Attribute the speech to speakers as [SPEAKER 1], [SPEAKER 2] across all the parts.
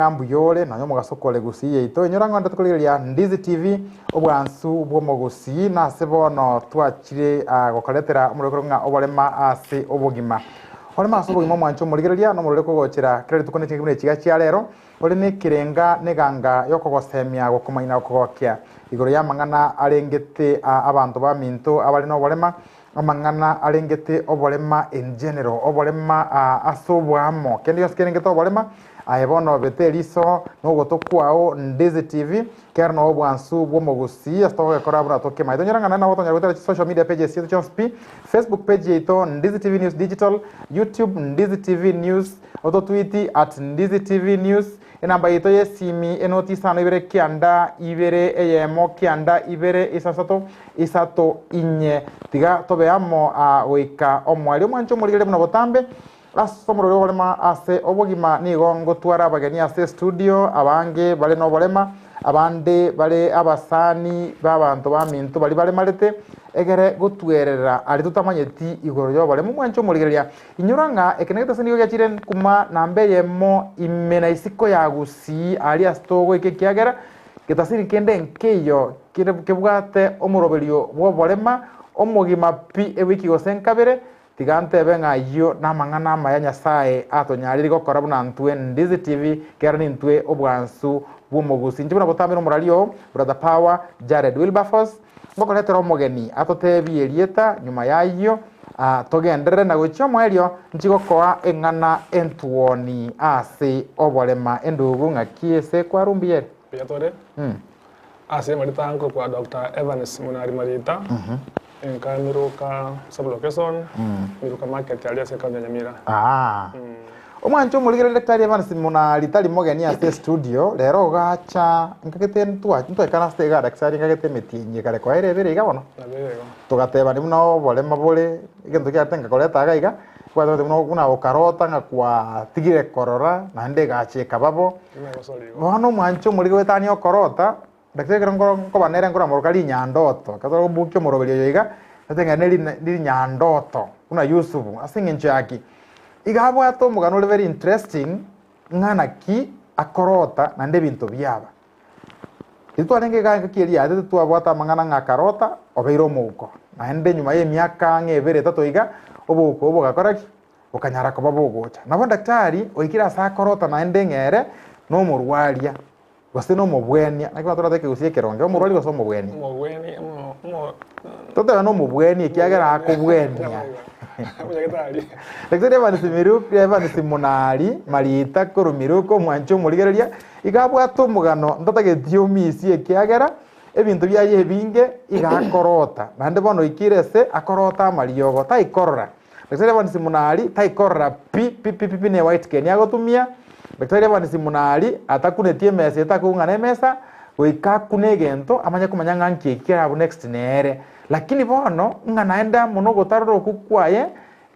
[SPEAKER 1] Ng'a mbuya ore, nonya omogaso kore gusii yaito. Inyora ng'a onde tokorigereria Ndizi TV, obwansu bw'omogusii, nase bono twachire ah, gokoretera omorwekero ng'a oborema ase obogima. Orema ase obogima omwanche omorigereria, na omorwere kogochera kera rituko ne chingaki buna echiga chia rero, ore nekerenga na eganga yokogosemia, gokomanya na gokogokia igoro y'amang'ana arengete ah, abanto baminto abare noborema, Amang'ana arengete oborema in general, oborema ase oboamo, kende gionsi kerengete oborema, aye bono obete eriso na ogoto kwao Ndizi TV, kero noo obwansu bw'omogusii ase togokora buna tokemaete. Onyore ng'a naende nabo tonyara goetera chisocial media pages chiaito chionsi pi, Facebook page yaito Ndizi TV News Digital, YouTube Ndizi TV News, ototwiti at Ndizi TV News, Enamba yaito y'esimi enoti isano ibere kianda ibere eyemo kianda ibere isasato isato inye. Tiga tobe amo aa goika omoerio. Omwanche omorigereria buna botambe ase omorweri bw'oborema ase obogima nigo ngotwara abageni ase estudio abange bare noborema abande bare abasani b'abanto baminto baria baremarete egere gotwerera aria totamanyeti igoro y'oborema. Omwanche omorigereria Inyora ng'a eke negetase nigo giachire nkuma namba eyemo ime na isiko ya Gusii aria ase togoika ekiagera getasini kende nkeiyo kere kebwate omoroberio bw'oborema omogima pi ewiki gose nkabere, tiga ntebe ng'a ayio namang'ana amaya Nyasae atonyarire gokora buna ntwe Ndizi TV kera nintwe obwansu bw'omogusii. Inche buna botambe nomorari oo Brother Power Jared Wilberforce. Ngokoretera omogeni atotebie erieta, nyuma y'ayio togenderere na gochia omoerio, nchigokoa eng'ana entuoni ase oborema endugu ng'aki ese kwarwa mbuya ere.
[SPEAKER 2] Mbuya tore. Ase amarita nkorokwa Doctor Evans Munari Marita, enka Miruka sub-location, Miruka market aria ase ekaunti ya Nyamira.
[SPEAKER 1] Omwancho omorigereria Daktari Evans Munari tari mogeni ase estudio, rero ogacha nkagete ntwa ntwaikaransete iga daktari nkagete emetienyi ekare koera ebere iga bono.
[SPEAKER 2] Nabo ere igo.
[SPEAKER 1] Togatebani buna oborema bore, egento kiarete nkakoreta iga iga, kwatebete buna buna okarota ng'a kwatigire korora naende egacha ekaba bo.
[SPEAKER 2] Buna egosori igo.
[SPEAKER 1] Bono omwancho omorigereria goetania okorota, daktari ekero nkoro nkoba nere nkoramoroka rinyandoto, ekero togobukia omoroberi oyo iga, totebe ng'a neri rinyandoto buna Yusufu, ase eng'encho ya ki? Iga abwate omogano ore very interesting ng'a naki akorota naende ebinto biaba. Riria twarenge iga engaki eria yaetete twabwate amang'ana ng'a akarota obeire omouko. Naende nyuma y'emiaka ang'e ebere etato iga, obouko obo bogakora ki? Bokanyara koba bogocha. Nabo daktari oikire ase akorota naende ng'a ere nomorwaria gose nomobwenia, naki batorate ekegusii ekeronge, omorwari gose omobwenia?
[SPEAKER 2] Omobweni, omo, omo,
[SPEAKER 1] Totebe nomobweni ekiagera akobwenia.
[SPEAKER 2] Omonyagetari.
[SPEAKER 1] Daktari Evans Miru, Evans Munari, Marita korwa Miruka omwanchi omorigereria, iga abwate omogano ntatageti omisi ekiagera ebinto biaye ebinge iga akorota, naende bono oikire ase akorota amariogo, taikorora. Daktari Evans Munari taikorora pi pi pi pi ne white cane agotumia. Daktari Evans Munari atakuneti emesa etakong'ana emesa, goika akune egento amanye komanya ng'a nki eki kerabu next nere. Lakini bono ng'a naende amo nogotarora okwo kwaye,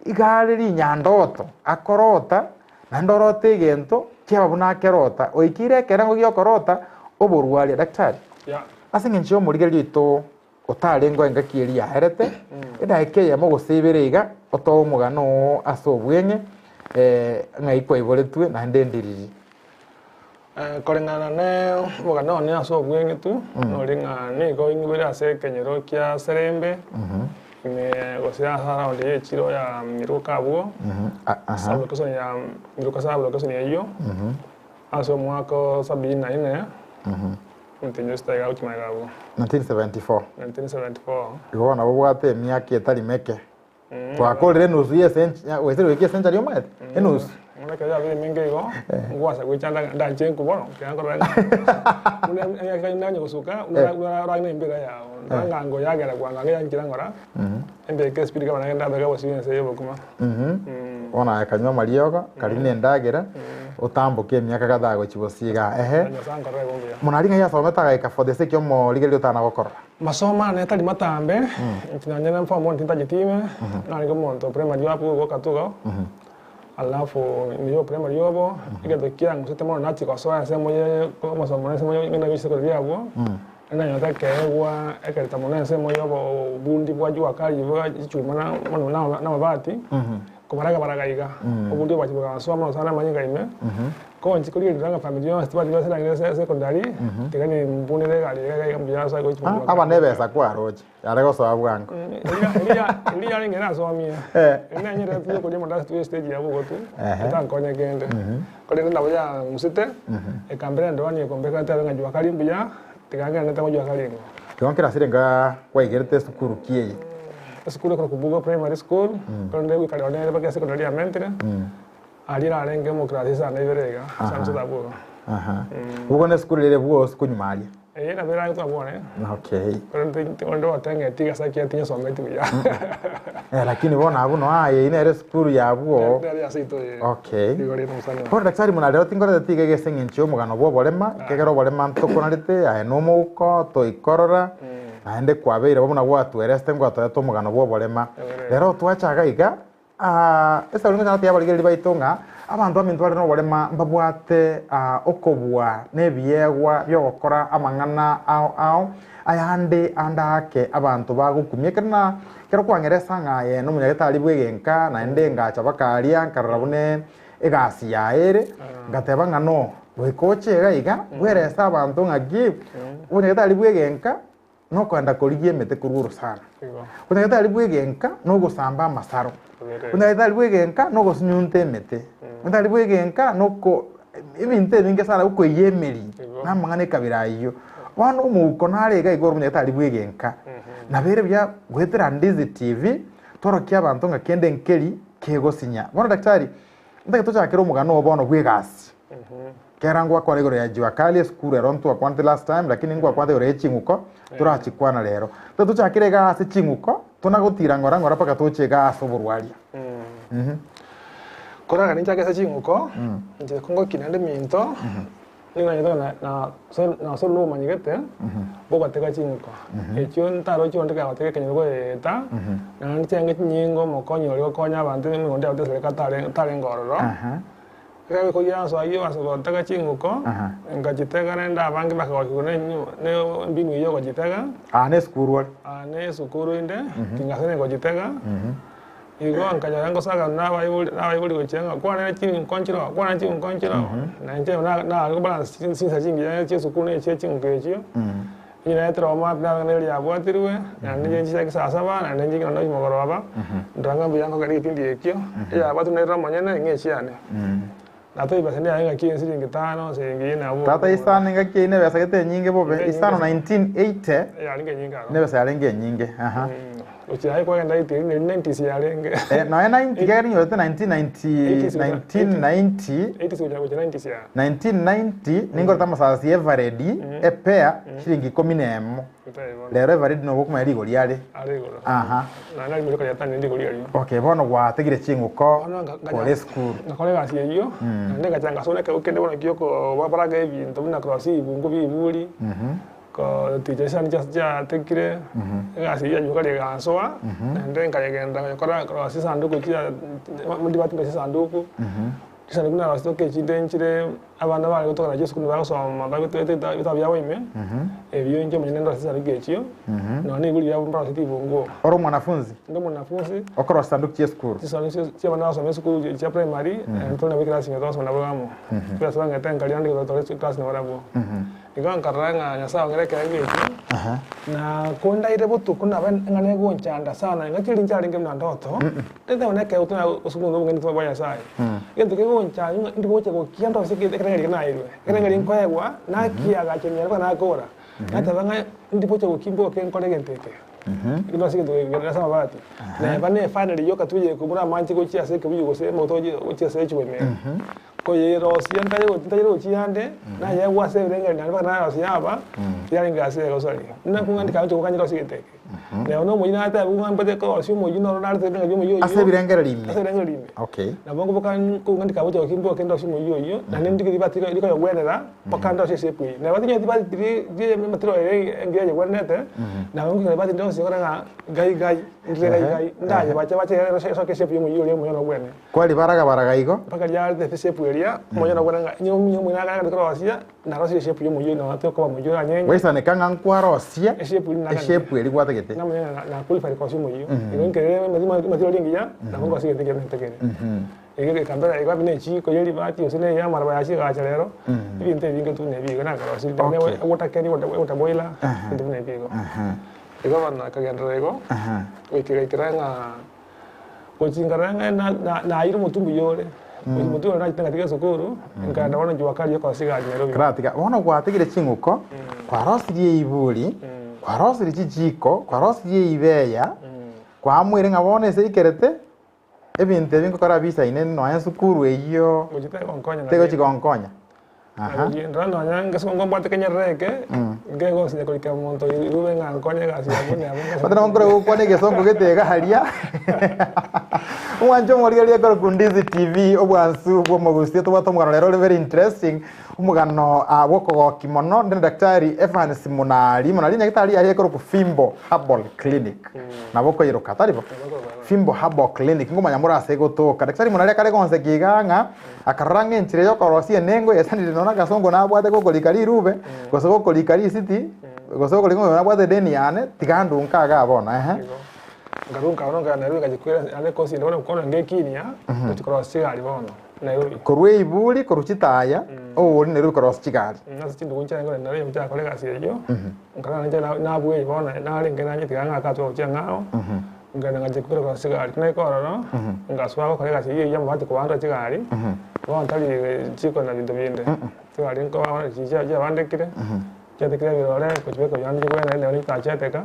[SPEAKER 1] iga are rinyandoto, akorota, naende orote egento kiaba buna akerota, oikeire ekerengo giokorota oborwaria. Daktari,
[SPEAKER 2] Yeah.
[SPEAKER 1] ase eng'encho y'omorigereria oito otarengeo engaki eria yaerete, edaika eyemo gose ibere iga, otoe omogano oo ase obweng'e, ng'ai kwaiboretwe naende ndiriri.
[SPEAKER 2] Koreng'ana ne omogano one ase obweng'e tu, nori ng'a nigo ing'ibore ase ekenyoro kia Serembe, ime gose ase around ya echiro ya Miruka abwo, sub location ya Miruka sub location eyio, ase omwaka o sabini na ine, omotienyi o sita iga gochia magega abwo.
[SPEAKER 1] 1974.
[SPEAKER 2] 1974.
[SPEAKER 1] Igo bono nabo obwate emiaka etari meke. Twakorire enusu ye esench gose goika esenchari omanyete? Enusu.
[SPEAKER 2] Bono ekero yabeire emenge igo, ngwasa goichanda ng'a ndanche nkwe bono, ekiagera nkorora ng'a buna emiaka ende nanye gosuka, buna buna orang'e embera yao, ndora ng'a ngoyagera bwango ang'e yanchera ng'ora, embeke espeed kama nagenda ndabeke bosio ense ya obokima.
[SPEAKER 1] Bono aye kanywa amariogo, karia na endagera, otamboke emiaka kadhaa gochia bosio igaa, ehe.
[SPEAKER 2] Nyasae ankorere igo mbuya.
[SPEAKER 1] Monari ng'ai asomete agaika for the sake ya omorigereria otana gokorora?
[SPEAKER 2] Masomo ane tari matambe, inche nonye na form one tintacheti ime, narenge omonto primary abwo igo gatuko, alafu ime ya primary obo, egento kiangusete mono nachia gosoa ensemo ya amasomo na ensemo ya ng'ende gochia secondary abwo, nanyora ekeegwa ekerito mono ensemo ya obobundi bwa jua kali igo chichuma na mono na amabati, kobaraga baraga iga, obobundi obo bwachia bogansoa mono sana amanyinga ime. Ko nchi korigereria ng'a familia yonsi tibari basirangire ase secondary, tiga nimbunere egari iga iga mbuya ase gochia
[SPEAKER 1] Ah, aba nebesa kwaroche yare gosoa bwango.
[SPEAKER 2] Eria eria yarenge nasomie. Eria nanyerete koria omandasi twe stage ya bogotu, etankonya kende. Korende nabo yang'usete, ekambera endoani ekombeka etebe ng'a jua kali mbuya, tiga ngenderete ng'a jua kali igo.
[SPEAKER 1] Igo nkera ase renga kwaigerete esukuru ki eye?
[SPEAKER 2] Esukuru ekorokwa Bugo Primary School, korende goika rero nere mpaka esecondary yamentire, aria narenge omoclass isano na ibere iga, ase ase abwo iga.
[SPEAKER 1] Bugo ne esukuru ere Bugo ase konyuma aria?
[SPEAKER 2] Eye nabo erangete abwo one.
[SPEAKER 1] Okay.
[SPEAKER 2] Korende onde oteng'eti gose ekiagera tinyesometi buya.
[SPEAKER 1] Lakini bono abwo no aye eyio nere esukuru ya abwo.
[SPEAKER 2] Nere ase ito eye.
[SPEAKER 1] Okay.
[SPEAKER 2] Igo rende omosani one.
[SPEAKER 1] Bono daktari buna rero tinkorete tiga ase eng'encho ya omogano bwa oborema, ekiagera oborema ntokonarete aye na omouko, toikorora, naende kwabeire bo buna gwatweresete ngwatoete omogano bwa oborema. Rero twacha iga iga, Esauri ngocha gotebia abarigereria baito ng'a abanto baminto bare noborema mbabwate okobua na ebiegwa bi'ogokora amang'ana ao ao, ayande ande aake abanto bagokumia. Ekero na ekero kwang'eresa ng'a aye nomonyagetari bw'egenka, naende ngacha baka aria nkarora buna egasi yaye ere, ngateba ng'a no, goika oche iga iga, bwerese abanto ng'aki obonyagetari bw'egenka Nokoenda korigia emete korwa orosana. Onyagetari bw'egenka nogosamba amasaro. Onyagetari bw'egenka nogosunyunta emete. Onyagetari bw'egenka noko ebinto ebinge sana okoiyia emeri na amang'ana ekabira ayio. Bono omouko nare iga iga ore omonyagetari bw'egenka. Nabo ere buya goetera Ndizi TV tworokie abanto ng'a kende nkeri kegosinya. Bono daktari, ntagete tochakere omogano oo bono bw'egasi. Kera ngwakwana igoro ya Jua Kali esukuru ero ntwakwanete last time lakini ngwakwanete igoro ye ching'uko torachikwana rero. Tari tochakere iga ase ching'uko tona gotira ng'ora ng'ora mpaka toche iga ase oborwaria.
[SPEAKER 2] Koragani ninchake ase ching'uko, inche kongokina inde minto, nigo nanyete ng'a na nasore nomanyegete, bogotega ching'uko. Echio ntaroche onde kagotega ekenyoro goeta, naende chiange chinyinge omokonyi oria ogokonya abanto emegondo yabo tesareka tarenge ororo. Ekero koria ase ayio ase gotega ching'uko, ngachitega rende abange bakagokigwa ne embinu eyio y'ogochitega.
[SPEAKER 1] Aa nesukuru ore.
[SPEAKER 2] Aa nesukuru inde, tingasani gochitega, igo nkanyora ngosaga nabaibori nabaibori gochia ng'a kwanera ching'uko nchiroo, kwanera ching'uko nchiroo, na inche nare kobalance chinsa chingiya chia esukuru na echia ching'uko echio. Onye naetire omwaka nabang'ana erio yabwatirwe, naende inche chisaki saa saba, naende inche ekero ndochi mogoroba, ndora ng'a mbuya nkogenda egepindi ekio, eyabwatirwe nairire omonyene, ng'a echiane. Natoa ebesa yaye ng'aki esiringi tano, siringi ine abwo.
[SPEAKER 1] Tata isano engaki eyio nebesa gete enyinge bobe, isano 1980
[SPEAKER 2] Yarenge enyinge aro.
[SPEAKER 1] nebesa yarenge enyinge, aha.
[SPEAKER 2] Gochia aye kwagenda eighty eri neri nineties yarenge.
[SPEAKER 1] Nonya ninety ekero ninyorete 1990 1990
[SPEAKER 2] Eighties gochia gochia nineties yaa.
[SPEAKER 1] 1990 ningorete amasasi ya Eveready epair shilingi ikomi na emo.
[SPEAKER 2] Ntaibo bono.
[SPEAKER 1] Rero Eveready nobo okomanya rigori are.
[SPEAKER 2] Are igoro.
[SPEAKER 1] Aha.
[SPEAKER 2] Naende aria rioka riatang'ani rigori aria.
[SPEAKER 1] Okay, bono gwategire ching'uko
[SPEAKER 2] Bono nga-
[SPEAKER 1] kore
[SPEAKER 2] nganya
[SPEAKER 1] esukuru.
[SPEAKER 2] ngakora egasi eyio, naende ngacha ngasoma ekero kende bono kioko baraga ebinto buna korosia ebibungo bia ebiburi. Koticha chisani chia chiatekire, egasi eyio yanyuka rigansoa, naende nkayegenda nkayekora korosia chisanduku chia ndibatinga chisanduku, chisanduku narosete oke echinde nchire abana bare gotoka nachio esukuru bagosoma bagotete ebitabu biabo ime, ebio inche omonyene ndorosie chisanduku echio, nonya na ebiburi biabo mbaroseti ebunguo.
[SPEAKER 1] Ore omwanafunzi?
[SPEAKER 2] Inde omwanafunzi.
[SPEAKER 1] Okorosia chisanduku chia esukuru?
[SPEAKER 2] Chisanduku chia chia abana bagosoma esukuru chia primary, tore nabo eclass ime twasoma nabo amo, ase bang'ete nkaria naende tore eclass nabarabwo. Igo nkarora ng'a Nyasae ong'ire ekerengo ekio, na kondaire botuko nabe ng'a negonchanda sana, engaki eria ncharenge buna ndoto, tinteba nekeegwa tuna ase obonge obong'aini bwa Nyasae. Egento kegonchanda ng'a indi gocha gokia ndose ekerengo keria naeirwe, ekerengo keria nkoegwa, nakiagacha mpaka nakora, nateba ng'a indi gocha gokia mboke nkore egento eke. Ekero ase egento kere ase amabati, neba ne efaneri yoka tu eyekomura amache gochia ase ekebuyu gose amaguta gochia ase echuba ime. Koyerosia ntayere gochia ande, nayegwa ase ebirengererio naende mpaka narosia aba, yarenge ase egosori. Buna nkong'anti kagocha gokanyera ase egento eke. Neba na omoyio natebiwa ng'a mbate korosia omoyio noro narete ebirengererio bia omoyio oyio.
[SPEAKER 1] Ase ebirengererio ime?
[SPEAKER 2] Ase ebirengererio ime.
[SPEAKER 1] Okay.
[SPEAKER 2] Nabo nkoboka nkong'anti kagocha gokia mboke ndosie omoyio oyio, naende ndige ribati rikoyogwenera, mpaka ndosie eshape eyio. Neba tinyeti ribati riria rie ere engiya eyegwenerete, nabo nkoigwa ribati ndosie kore ng'a gai gai, ndire gai gai, ndayebacha bache esoke eshape ya omoyio oria omuya nobwene.
[SPEAKER 1] Kwaribaraga baraga igo.
[SPEAKER 2] Mpaka riarete eshape eria, omoyio nobwene ng'a onye omoyio nagare korosia, narosie eshape y'omoyio nonya tokoba omoyio oranyenge.
[SPEAKER 1] Gwaisaneka ng'a nkwarosie
[SPEAKER 2] Eshape eria nagani.
[SPEAKER 1] eshape eria gwatagete.
[SPEAKER 2] Namanya ng'a na qualified korosia omoyio. Igo nkerere amatiro aria engiya, nabo nkorosia egento ekiya naende kere. Iga egekambera iga buna echiko ye ribati gose na eya amaraba ya chigacha rero, ebinto ebinge tu buna ebi igo nakarosirie
[SPEAKER 1] Okay.
[SPEAKER 2] nabo egotakeri egotaboila, ebinto buna ebi igo. Igo bono nakagenderera igo, goika egaikera ng'a gochia nkarora ng'a na- na- naayire omotwe mbuya ore, omotwe oria nachete ngatiga esukuru, nkaenda bono jua kali yokosia egari Nairobi.
[SPEAKER 1] Karatiga, bono gwatigire ching'uko, kwarosirie eiburi, kwarosirie chichiko, kwarosirie eibeya, kwamoire ng'a bono ase eikerete, Ebinto ebi nkokora bisaine nonya esukuru eyio
[SPEAKER 2] Gochia tegonkonya na
[SPEAKER 1] tegochi
[SPEAKER 2] rende.
[SPEAKER 1] gonkonya. Aha.
[SPEAKER 2] Nagochia nonya ngeso mbwate kenyerere eke, nkegosinya korika omonto irube ng'a nkonye egasi yabo nabo ngase
[SPEAKER 1] Batari nkore gokwana egesongo gete iga aria. Omwancho omorigereria korokwa Ndizi TV obwansu bwa omogusii tobwate omogano rero ore very interesting, omogano ah, bwokogokia mono ndire na Daktari Evans Munari, Munari nyagetari aria ekorokwa Fimbo Herbal Clinic. Nabo okoiroka, tari bo? Fimbo Herbal Clinic, ngomanya more ase egotoka. Daktari Munari akare gonseki iga ng'a akarora ng'a enchera yokorosia enengo esanire nonya agasongo nabwate gokorika rirube, gose gokorika risiti, gose gokorika ng'a oyo nabwate edeni yane, tiga ndunke igaa bono ehe.
[SPEAKER 2] Igo, nkarunka bono nkaenda Nairobi nkachikwera ande ekosi ende bono bono ngekinia, ngochia korosia chigari bono Nairobi.
[SPEAKER 1] Korwa eiburi, korwa chitaya, oori Nairobi korosia chigari.
[SPEAKER 2] Ase chindugu nchiarenge korenda Nairobi nchakore egasi eyio, nkarora inche nabweire bono narenge naye tiga ng'ake ase ogochia ng'ao, Nkagenda ngachia kobera chigari, naika ororo, ngasoa gokora egasi eyio ya amabati kobandora chigari, bono tari chiko na binto binde, chigari nkoba chiria chiabandekire, chiatekire ebirore, gochibeka buya naende chikogenda naende nabo chitacheteka,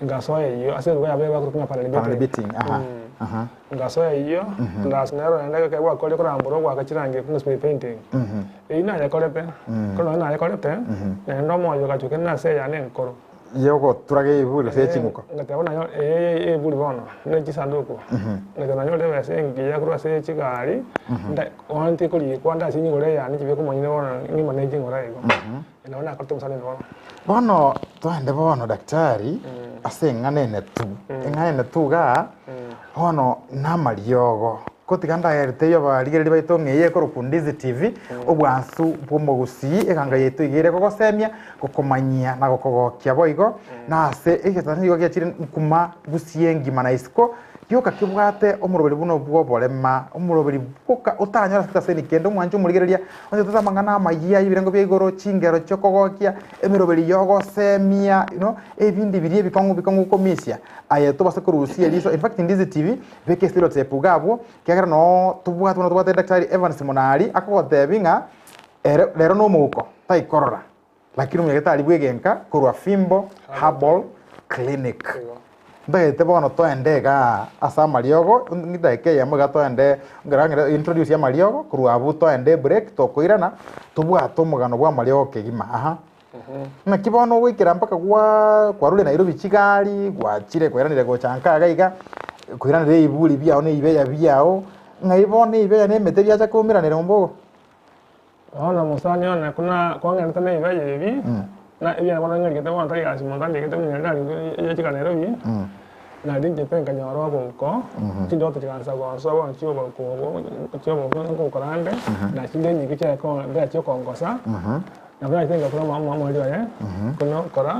[SPEAKER 2] ngasoa eyio ase eruga yabo ebakorokwa ng'a panel
[SPEAKER 1] Panel
[SPEAKER 2] beating.
[SPEAKER 1] beating, aha, aha.
[SPEAKER 2] Ngasoa eyio, plus nero naende ekero gwakorire korambora ogoaka chirangi buna spray painting, eyio nayekorete, ekero nonye nayekorete, naende omoyo ogachoka inde ase eyane enkoro.
[SPEAKER 1] Y'ogoturaga ebiburi gose eching'uko.
[SPEAKER 2] Ngateba buna nyo eye ebiburi bono, ne chisanduku, ngateba nanyore ebesa engiya korwa ase chigari, nda bono tikorikwa ndase nyigore eyane chibeke omonyene bono ng'ima ne ching'ora igo. Nabo nakorete omosani one bono.
[SPEAKER 1] Bono twende bono daktari, ase eng'ana enetu, eng'ana enetu igaa, bono namariogo. Ko tiga ndaerete abarigereria baito ng'a eye ekorokwa Ndizi TV, obwansu bw'omogusii, eganga yaito iga ere gogosemia, gokomanyia na gokogokia boigo, na ase egetanda nigo giachire nkuma gusii engima na isiko, gioka kebwate omoroberi buna obw'oborema, omoroberi bwoka otanyore ase getaseni kende, omwanche omorigereria, onye totete amang'ana amayia y'ebirengo bia igoro, chingero chi'okogokia, emeroberi y'ogosemia, you know, ebindi biria ebikong'u bikong'u okomisia, aye tobase korusia eriso, in fact Ndizi TV, beka esellotape iga abwo, ekiagera noo tobwate buna tobwate Daktari Evans Munari, akogotebia ng'a ere rero nomouko, taikorora, lakini omonyagetari bw'egenka korwa Fimbo Herbal Clinic. Ntagete bono toende igaa ase amariogo, edageka eyemo iga toende nkera ng'ira introduce amariogo, korwa abwo toende ebreak tokoirana, tobwate omogano bwa amariogo kegima aha. Naki bono ogoikera mpaka gwaa kwarure Nairobi chigari, gwachire kwairanire gocha nka iga iga, koiranera ebiburi biago na ebibeya biago, ng'ai bono ebibeya na emete biacha koumeranera ombogo?
[SPEAKER 2] Bono omosani one buna kwang'erete na ebibeya ebi, na ebiane bono ng'erigete bono tari gasi monto andegete buna ere narenge yachika Nairobi, nari nchete nkanyora obouko, chindoto chigansa gonsoa bono chia obouko obwo, chia obouko nkogokora ande, na chinde enyinge chiaye mbera chiokongosa. Nabo nachete ngakora omoriri oye, buna okora,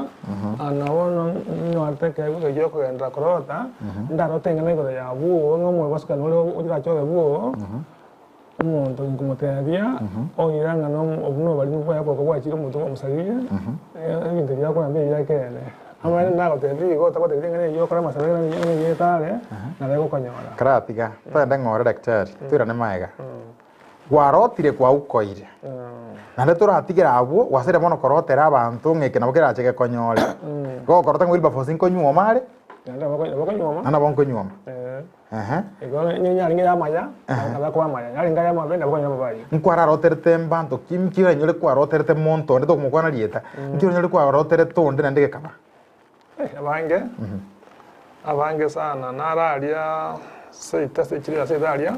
[SPEAKER 2] na bono nyorete ekeegwa ekio giokogenderera korota, ndarote eng'ana igoro ya bwoo, ng'a omobasukani oria orache obe bwoo, omonto nkomotebia, oira ng'a na obwo noborimo bwaye okoboko gwachire omonto omosaririe, ebinto ebi akora mbibe bia ekeene. Amaene nagotebia igo otagotebi ring'ana erio okore amasabo ring'ana erio etare, nabo egokonyora.
[SPEAKER 1] Karatiga, togende ng'ore daktari, toirane magega. Gwarotire kwaukoire, naende toratigere abwo, gwasaire mono korotera abanto ng'a eke nabo kerache gekonyore. Gokorota ng'a Wilberforce nkonyuoma are,
[SPEAKER 2] Naende nabo nabo okonyuoma.
[SPEAKER 1] naende nabo nkonyuoma.
[SPEAKER 2] Eh.
[SPEAKER 1] Ehe.
[SPEAKER 2] Igo onye yarenge y'amaya, nabo akoba amaya, yarenge ay'amabe, nabo okonyora amabe ayio.
[SPEAKER 1] Nkwararoterete mbanto ki, nki oranyore kwaroterete monto onde tokomokwana rieta, nki oranyore kwaroterete onde naende gekaba?
[SPEAKER 2] Abange, abange sana, naro aria seito ase echiro ya seito aria,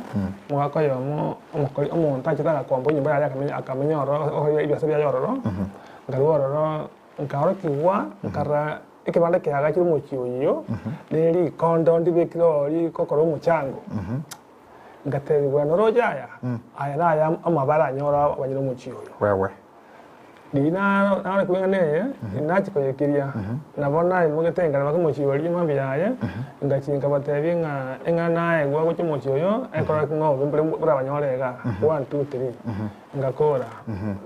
[SPEAKER 2] omogaka oyomo omokori omonto achete agakomba enyomba yaye akamenya akamenya ororo okora ebiasara biaye ororo, nkarwa ororo nkaorokigwa nkarora ekebanda kiagachire omochie oyio, na erikondo ndibekire oo rikokora omochango, ngatebigwa noroche aya, aya naya amabare anyore abanyene omochie oyo.
[SPEAKER 1] Wewe.
[SPEAKER 2] Riria nare kweng'ana eye, nachia koyekiria, nabo naimogete nkareba ase omochie oria mambia yaye, ngachia nkabatebia ng'a eng'ana naegwa gochia omochie oyo, ekero ng'a obobe mbore borabanyore igaa, one, two, three, ngakora.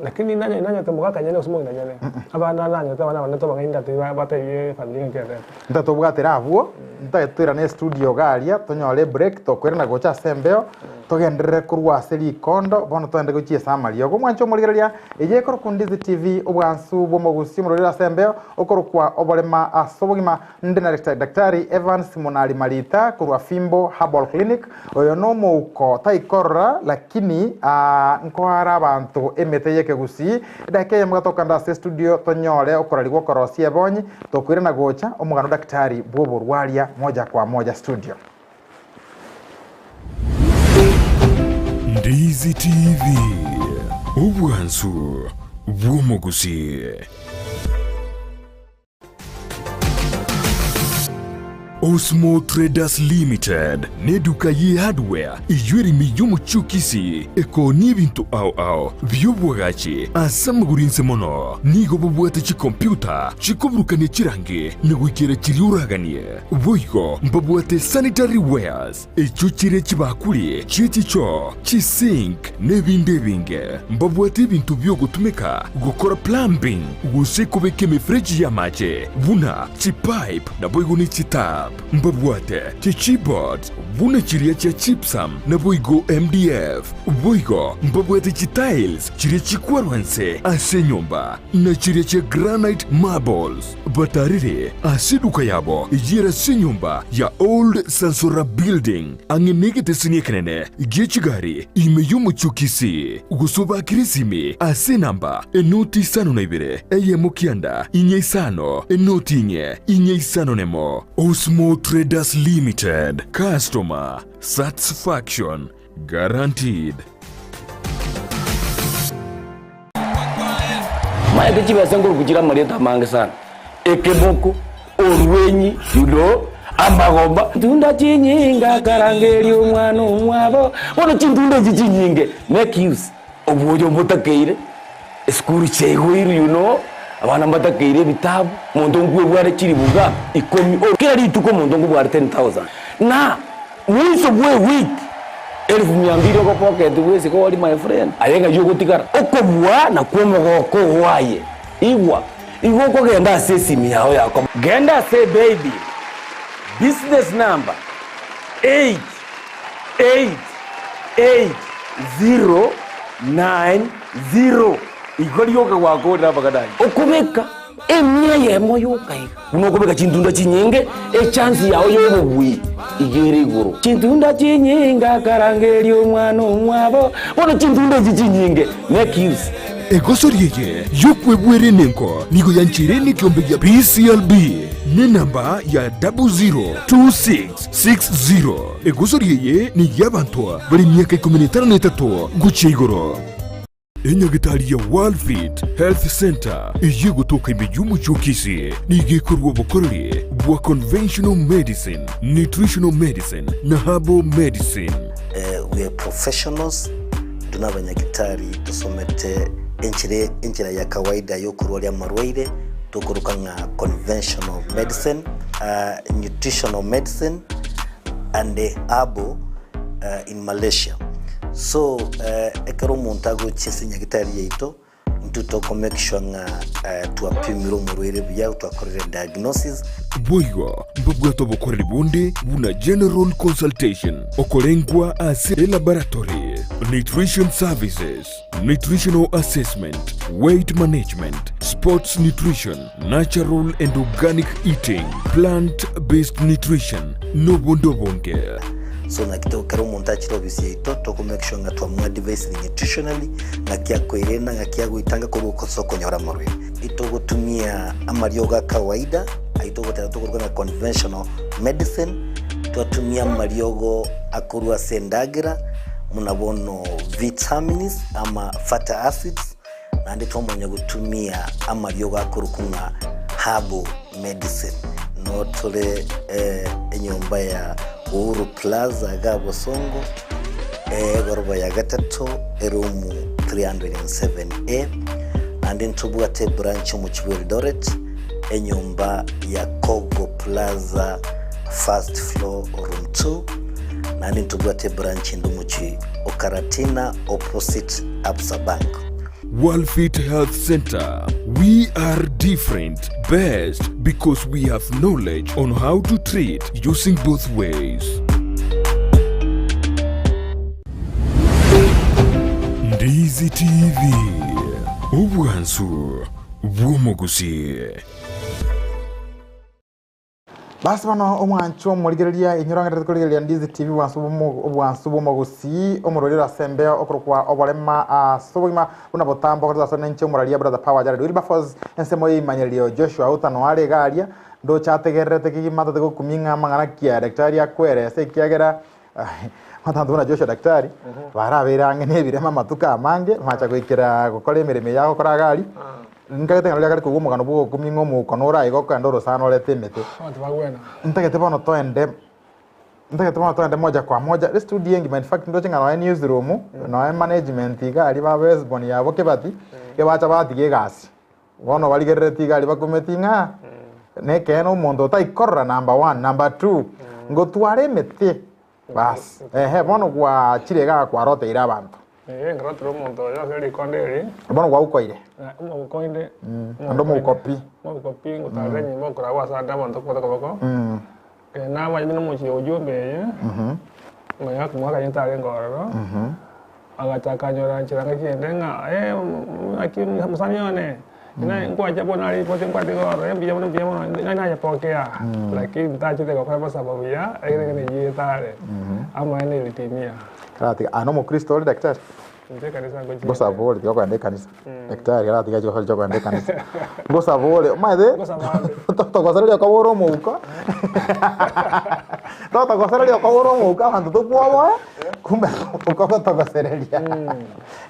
[SPEAKER 2] Lakini nanyete omogaka nyene gose omong'ina nyene, abana nanyete abana bane tobang'aini ndatebie batebie efamiri ng'a nkererete.
[SPEAKER 1] Ntatobwatera abwo, ntagete toirane estudio iga aria, tonyore ebreak, tokoirana gocha ase embeo, togenderere korwa ase rikondo, bono togende gochia ase amariogo. Omwanche omorigereria, Eye ekorokwa Ndizi TV, obwansu bw'omogusi omorwaire ase embeo, okorokwa oborema ase obogima. Nde na Daktari Evans Munari Marita korwa Fimbo Herbal Clinic. Oyo nomouko taikorora lakini nkoara abanto emete y'ekegusii. Edakika eyemo gatokanda ase estudio tonyore okorarigwa okorosia ebonyi, tokoirana gocha omogano Daktari bw'oborwaria moja kwa moja studio.
[SPEAKER 3] Ndizi TV, obwansu bw'omogusii. Osmo Traders Limited neduka ye hardware eyio ere ime y'omochie o Kisii ekoonia ebinto ao ao bi'obwagachi ase amagoro inse mono. Nigo bobwate chikompyuta chikoburukania chirangi na goikera chiria oraganie. Boigo mbabwate sanitary wares, echio chire chibakuri chie chichoo, chisink, na ebinde ebinge. Mbabwate ebinto bi'ogotumeka gokora plumbing gose kobeka emefereji y'amache buna chipipe naboigo ne chitap. Mbabwate chichipboards buna chiria chia gypsum naboigo MDF. Boigo mbabwate chitiles chiria chikwarwa inse ase enyomba na chiria chia granite marbles. Batarire ase eduka yabo eyio ere ase enyomba ya Old Sansora Building, ang'e negeteseni ekenene gie chigari ime y'omochie o Kisii, gose obakere esimi ase enamba enoti isano na ibere, eyemo kianda, inye isano, enoti inye, inye isano nemo. Osmo Traders Limited, Customer Satisfaction Guaranteed.
[SPEAKER 4] Maete chibesa nkoruku chire amarieta amange sana, ekeboko, orwenyi, you know, amagomba. Chintunda chinyinge akarangeria omwana omwabo, bono chintunda echi chinyinge make use obwoyo mbotakeire, esukuru chiaigoirwe you know, abana mbatakeire ebitabu, omonto nkwebware chiribuga ikomi, kera rituko omonto nkobware 10,000 na. Mwiso bw'ewiki elifu mia mbili ogopocket bwesike ori my friend, aye ng'ai ogotigara? Okobua nakwo omogoko oo aye. Igwa, igo okogenda ase esimi yao ya koma. Genda ase ebaybill, business number 8 8 8 0 9 0 igo rioka gwakorire amang'ana ayio. Okobeka Emia eyemo yoka iga. Buna okobeka chintunda chinyinge, echansi yao y'obobui iga ere igoro. Chintunda chinyinge akarangeria omwana omwabo, bono chintunda echi chinyinge make use.
[SPEAKER 3] Egosori eye y'okwebwera enengo nigo yancheire nekeombe gia PCLB nenamba ya 002660. Egosori eye ney'abanto bare emiaka ikomi na etano na etato gochia igoro. Enyagitari ya Worldfit Health Centre eyio egotoka ime y'omochie o Kisii nigo ekorua obokoreri bwa conventional medicine, nutritional medicine na herbal medicine.
[SPEAKER 5] We are professionals, intwe nabanyagitari tosomete enchera enchera ya kawaida yokorwaria amarwaire tokoroka ng'a conventional medicine, nutritional medicine and herbal in Malaysia. So ekero omonto agochia ase nyagitari yaito, intwe toko make sure ng'a twapimire omorwaire buya, twakorire diagnosis.
[SPEAKER 3] Boigo mbabwate obokoreri bonde buna general consultation, okorengwa ase elaboratory, nutrition services, nutritional assessment, weight management, sports nutrition, natural and organic eating, plant based nutrition, nobonde obonge.
[SPEAKER 5] So naki to ekero omonto achire ofisi yaito, toko make sure ng'a twamoadvisire nutritionally, ng'aki akoerenda, ng'aki agoetanga korwa ase okonyora amarwaire. Itogotumia amariogo a kawaida, ayio togoteba tokoruga ng'a conventional medicine, twatumia amariogo akorwa ase endagera, buna bono vitamins ama fatty acids, Naende twamanya gotumia amariogo akorokwa ng'a herbal medicine. Noo tore enyomba ya Uhuru Plaza iga Bosongo, egoroba ya gatato, eroom 307A. Naende ntobwate ebranch omochie bwa Eldoret, enyomba ya Kogo Plaza first floor room 2. Naende ntobwate ebranch ende omochie o Karatina opposite Absa Bank.
[SPEAKER 3] Worldfit Health Center, We are different, best because we have knowledge on how to treat using both ways. Ndizi TV, obwansu bw'omogusii.
[SPEAKER 1] Basi bono omwancho omorigereria inyora ngenderete korigereria Ndizi TV obwansu bw'omo- obwansu bw'omogusii omororero ase embeo okorokwa oborema ase obogima buna botambo okoreta ase nenche omoraria brother Power Jared Wilberforce ensemo y'eimanyererio Joshua Utano are iga aria ndoche ategererete kegima tate gokumia ng'a amang'ana ki daktari akwerese ekiagera Abanto buna Joshua daktari, barabeire ang'e nebirema amatuko amange, bacha goikera gokora emeremo eye agokora iga aria, nkagete ng'a riria akare koigwa omogano bwa ogokumia ng'a omouko nore aiga okogenda orosana orete emete.
[SPEAKER 2] Abanto bagwena.
[SPEAKER 1] Ntagete bono toende, ntagete bono toende moja kwa moja, estudio engima in fact ndoche ng'a nonya newsroom, nonya management iga aria ba Westborn yabo Kibati, ebacha batiga egasi. Bono barigereretie iga aria bakumeti ng'a nekeene omonto otaikorora number one, number two, ngotware emete bas ehe bono gwachire igaa kwaroteire abanto.
[SPEAKER 2] Ee, nkarotera omonto oyo ase rikonde eri.
[SPEAKER 1] Bono gwaukoire.
[SPEAKER 2] Omouko inde.
[SPEAKER 1] Naende omouko pi.
[SPEAKER 2] Omouko pi, ngotarera enyomba okoragwa ase ande abanto kobwata koboko. Namanyete nomochie ojumbe eye, manya komwaka onye tarenge ororo, agachaka konyora nchera ngaki ende ng'a eh ng'aki mosani one, naye nkwancha bono aria ripoti nkwatiga ororo mbuya mono mbuya mono nari nayepokea, lakini ntachete gokora amasabo buya ekero ekio neyete are, amaene ilitimia.
[SPEAKER 1] Karatiga aa nomokristo ore daktari?
[SPEAKER 2] Inche ekanisa ngochia.
[SPEAKER 1] Ngosaba ore tiga kogenda ekanisa. Daktari karatiga ache gosaba kogenda ekanisa. Ngosaba ore omanyete
[SPEAKER 2] Ngosaba ande.
[SPEAKER 1] totogosereria okoba ore omouko totogosereria okoba ore omouko abanto tokwoboe kumbe omouko ogotogosereria.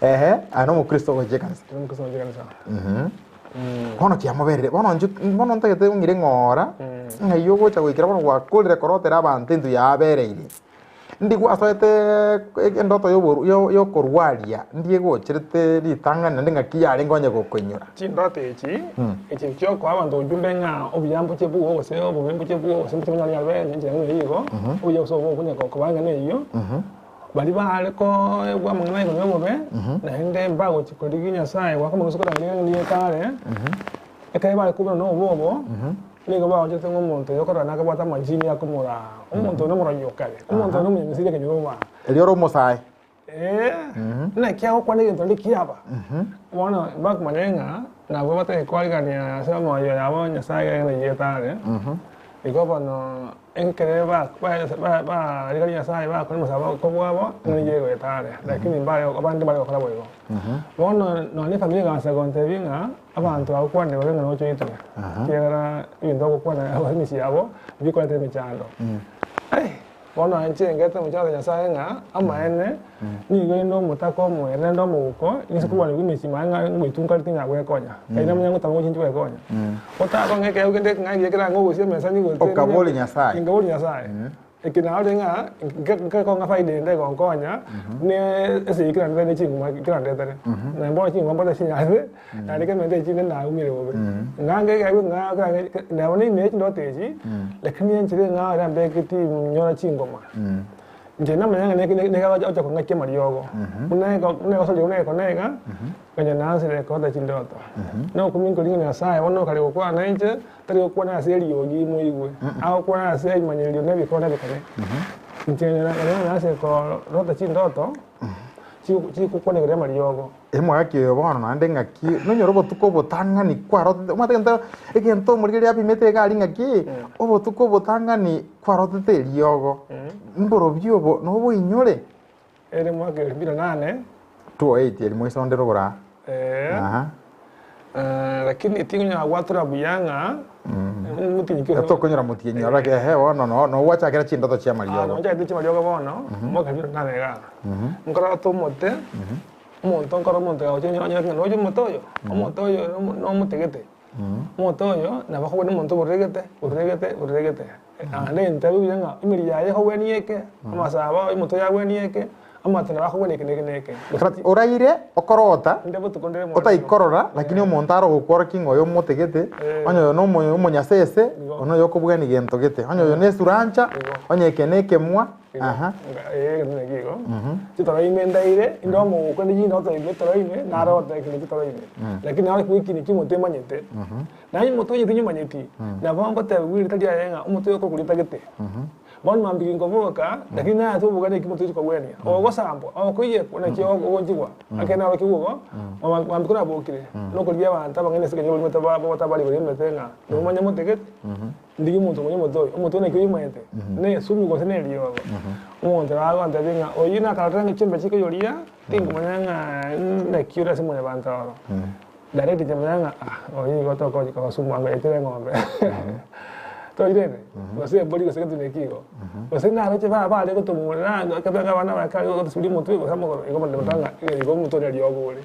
[SPEAKER 1] Ehe aye nomokristo ogochia ekanisa.
[SPEAKER 2] Inche nomokristo ngochia ekanisa.
[SPEAKER 1] Bono kiamoberire bono inche bono ntagete ong'ire ng'ora ng'ai ogocha goikera bono gwakorire korotera abanto intwe yabereire. Ndi gwasoete endoto y'okorwaria, ndi egocherete ritang'ani naende ng'aki yarenge onye gokoinyora.
[SPEAKER 2] Chindoto echi, echi chiokoa abanto ojumbe ng'a obuya mboche bwogo gose obobe mboche bwogo gose mboche bonyare nyare enchera ng'a eyio igo, obuya gose obobe okonya koba ang'e neyio, baria bare koegwa amang'ana igoro ya obobe, naende mbagochi korigia Nyasaye goaka amang'ana gose korangeria ng'a nigo ekare, Ekero bare koburana nobobe obo, nigo baonchorete ng'a omonto oyo okorora nakabwate amajini akomoraa, omonto oyo nomorogi o kare, omonto oyo nomonyamisiri ekenyoro obo aa.
[SPEAKER 1] Erio ore omosae.
[SPEAKER 2] Ee, naki agokwana egento rende kiaba. Bono bakomanya ng'a nabwo batari koarigania ase omoyo yabo Nyasae ekero naiyete are, igo bono Ekero barigania Nyasae bakora omosaaba kobwabo, nigo egoeta are, lakini mbare abande mbare gokora boigo. Bono nonya efamiri egaansa gontebia ng'a abanto bagokwanire babe ng'a noche oitwe, ekiagera ebinto bagokwana ase emechie yabo bikoreta emechando. Ai, bono inche ngete omochando Nyasae ng'a amaene Nigo inde omotaka omoere naende omouko, inse korwania emechie mane ng'a ngoitwa nkare ting'agwekonya. Ngai namanya ngotama gochia inche gwekonya. Otaba ng'a ekeegwa kende ekeng'ai ekiya kera ng'a ogosia emesa nigo
[SPEAKER 1] Okaboria Nyasae.
[SPEAKER 2] Nkaboria Nyasae. Eke narorire ng'a nkekonga faida ende egonkonya, ne esegi kerandetere ne chinguma kerandetere. Na bono chinguma mbwate chinyase, naende kemente echinde naumire bobe. Ng'a ngekeegwa ng'a kera nabo naime chindoto echi, lakini enchera eng'ao erambeke tinyora chingoma. Inche namanya ng'a nigo agocha kong'akia amariogo, buna buna egosoria buna egekone iga, konya nansire korota chindoto. Na okumia nkoria ng'a Nyasaye bono okare gokwana nainche, tari gokwana ase eriogi moigwe, agokwana ase ebimanyererio na ebikoro na ebikone. Inche konya nansire korota chindoto, chigokwana igoro y'amariogo.
[SPEAKER 1] Emwaki oyo bono naende ng'aki, nonyore obotuko obotang'ani kwarotete, omanyete egento egento omorigereria apimete iga aria ng'aki, obotuko obotang'ani kwarotete eriogo, mborobio obo noboinyore.
[SPEAKER 2] Ere mwaka elfu mbili na nane.
[SPEAKER 1] 208 eri moise onde rogoro aa.
[SPEAKER 2] Ee.
[SPEAKER 1] Aha.
[SPEAKER 2] Lakini tingonyara gwatora buya ng'a motienyi ki ose.
[SPEAKER 1] Tokonyora motienyi oro ehe bono no nogwachakera chindoto chia amariogo.
[SPEAKER 2] Nonchagete chiamariogo bono, mwaka elfu mbili na nane igaa. Nkorota omote. Omonto nkore omonto oyo agochia onyore ng'a noyo omote oyo, omote oyo nomotegete, omote oyo nabo akobua nomonto oboregete oregete oregete. Naende ntabe buya ng'a emeri yaye ekogwenia eke, amasabo aye omote oyo agwenie eke, Amato nabo akogwenia eke na eke na eke. Gose
[SPEAKER 1] But oraire okorota
[SPEAKER 2] Inde botuko ndire morero.
[SPEAKER 1] otaikorora lakini omonto aro gokworokia ng'a oyo omotegete
[SPEAKER 2] Eh.
[SPEAKER 1] onye oyo nomo omonyasese
[SPEAKER 2] Igo.
[SPEAKER 1] one oyo okobwenia gento gete onye oyo nesurancha
[SPEAKER 2] Igo.
[SPEAKER 1] onye eke nekemwa
[SPEAKER 2] Igo.
[SPEAKER 1] aha.
[SPEAKER 2] Nga- eh, egento naki igo. Chitoro ime ndaire, inde omogoko inde chindoto ime etoro ime, narota ekero chitoro ime. Lakini naro ekio ekinto omonto emanyete. Naye omonto oyio tinyomanyeti, nabo ngotebiwa erieta riaye ng'a omonto oyo okorokwa rieta gete. Bono mambia nkoboka, lakini naye toboka neki omonto ochi kogwenia, ogosambwa, okoiyekwa, naki ogochigwa. Ekeene narokigwe igo, mambia konabokire, nokorigia abanto abang'aini ase ekenyoro baria batabari igoro y'emete ng'a nomanye mote gete, ndigie omonto omanye omote oyo, omote oyo naki oyomanyete, na esumu gose na eriogo. Omonto nabo agontebia ng'a oyio nakarorire ng'a chiombe chikoyoria, tinkomanya ng'a naki ore ase mwanyabanto oro. Direct nkamanya ng'a ah oyo igo tokochika gosumwa ngo yaitire eng'ombe toirete gose embori gose gento neki igo. Gose naroche ba bare gotomorera ekero abana bake bare gotosuria omotwe gose amagoro igo bono ndamanya ng'a igo omotwe oria riogo ore.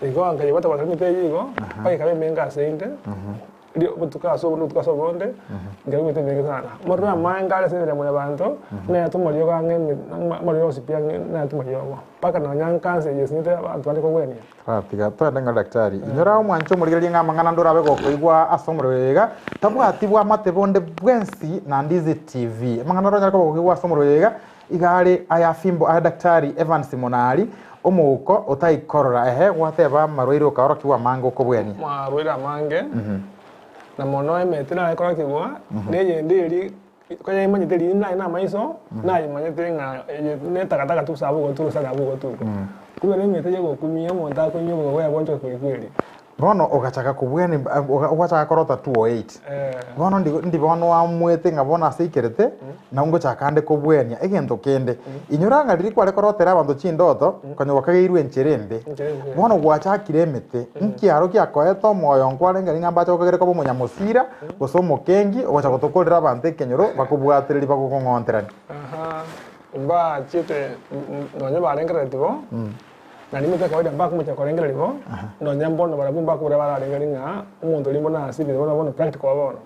[SPEAKER 2] Igo nkaigwa togosera emete eywo igo, mpaka ekaba emenge ase inde. Erio obotuko ase obondo, obotuko ase obonde, nkarua emete emenge sana. Amaroro amange are ase emeremo ya abanto, naetwe amariogo ang'e eme amariogo onsi pi ang'e naetwe amariogo, mpaka nonya nkansa eye esinyete abanto bande kogwenia.
[SPEAKER 1] Tiga toende ng'a daktari. Inyora omwanche omorigererie ng'a amang'ana ande orabe gokoigwa ase omorero oyo iga, tabwati bwamate bonde bwensi na Ndizi TV. Amang'ana oranyare koba gokoigwa ase omorero oyo iga, iga are aya fimbo aya Daktari Evans Monari, omouko otaikorora ehe gwateba amarwaire okaorokigwa amange okobwenia.
[SPEAKER 2] Amarwaire amange, na mono emete nayekorokigwa, na eyende eria koyemanyete riria naye namaiso, nayemanyete ng'a eye netakataka tu sabu gotu gose nabu gotu. Kumbe nemete yogokumia omonto akonywa obogima bwaye bwonsi kweri kweri.
[SPEAKER 1] Bono ogachaka kobwenia ogachaka korota 208. Bono ndi ndi bono oamuete ng'a bono ase aikerete, nabo ngochaka ande kobwenia egento kende. Inyora ng'a riria kware korotera abanto chindoto, konya gwakageirwe enchera embe.
[SPEAKER 2] Enchera embe.
[SPEAKER 1] Bono gwachakire emete, nkiaro giakoete omoyo nkwarenge ng'a mbache gokagere koba omonyamosira, gose omokengi, ogocha gotokorera abanto ekenyoro, bakobwatereri bagokong'onterania.
[SPEAKER 2] Aha, mbachiete nonye barengerereti bo. Na nimete kawaida mbakomochia korengereria bo, nonya mbono barabwo mbakobora bararengereria ng'a omonto oria mbono asibire bono bono practical bono,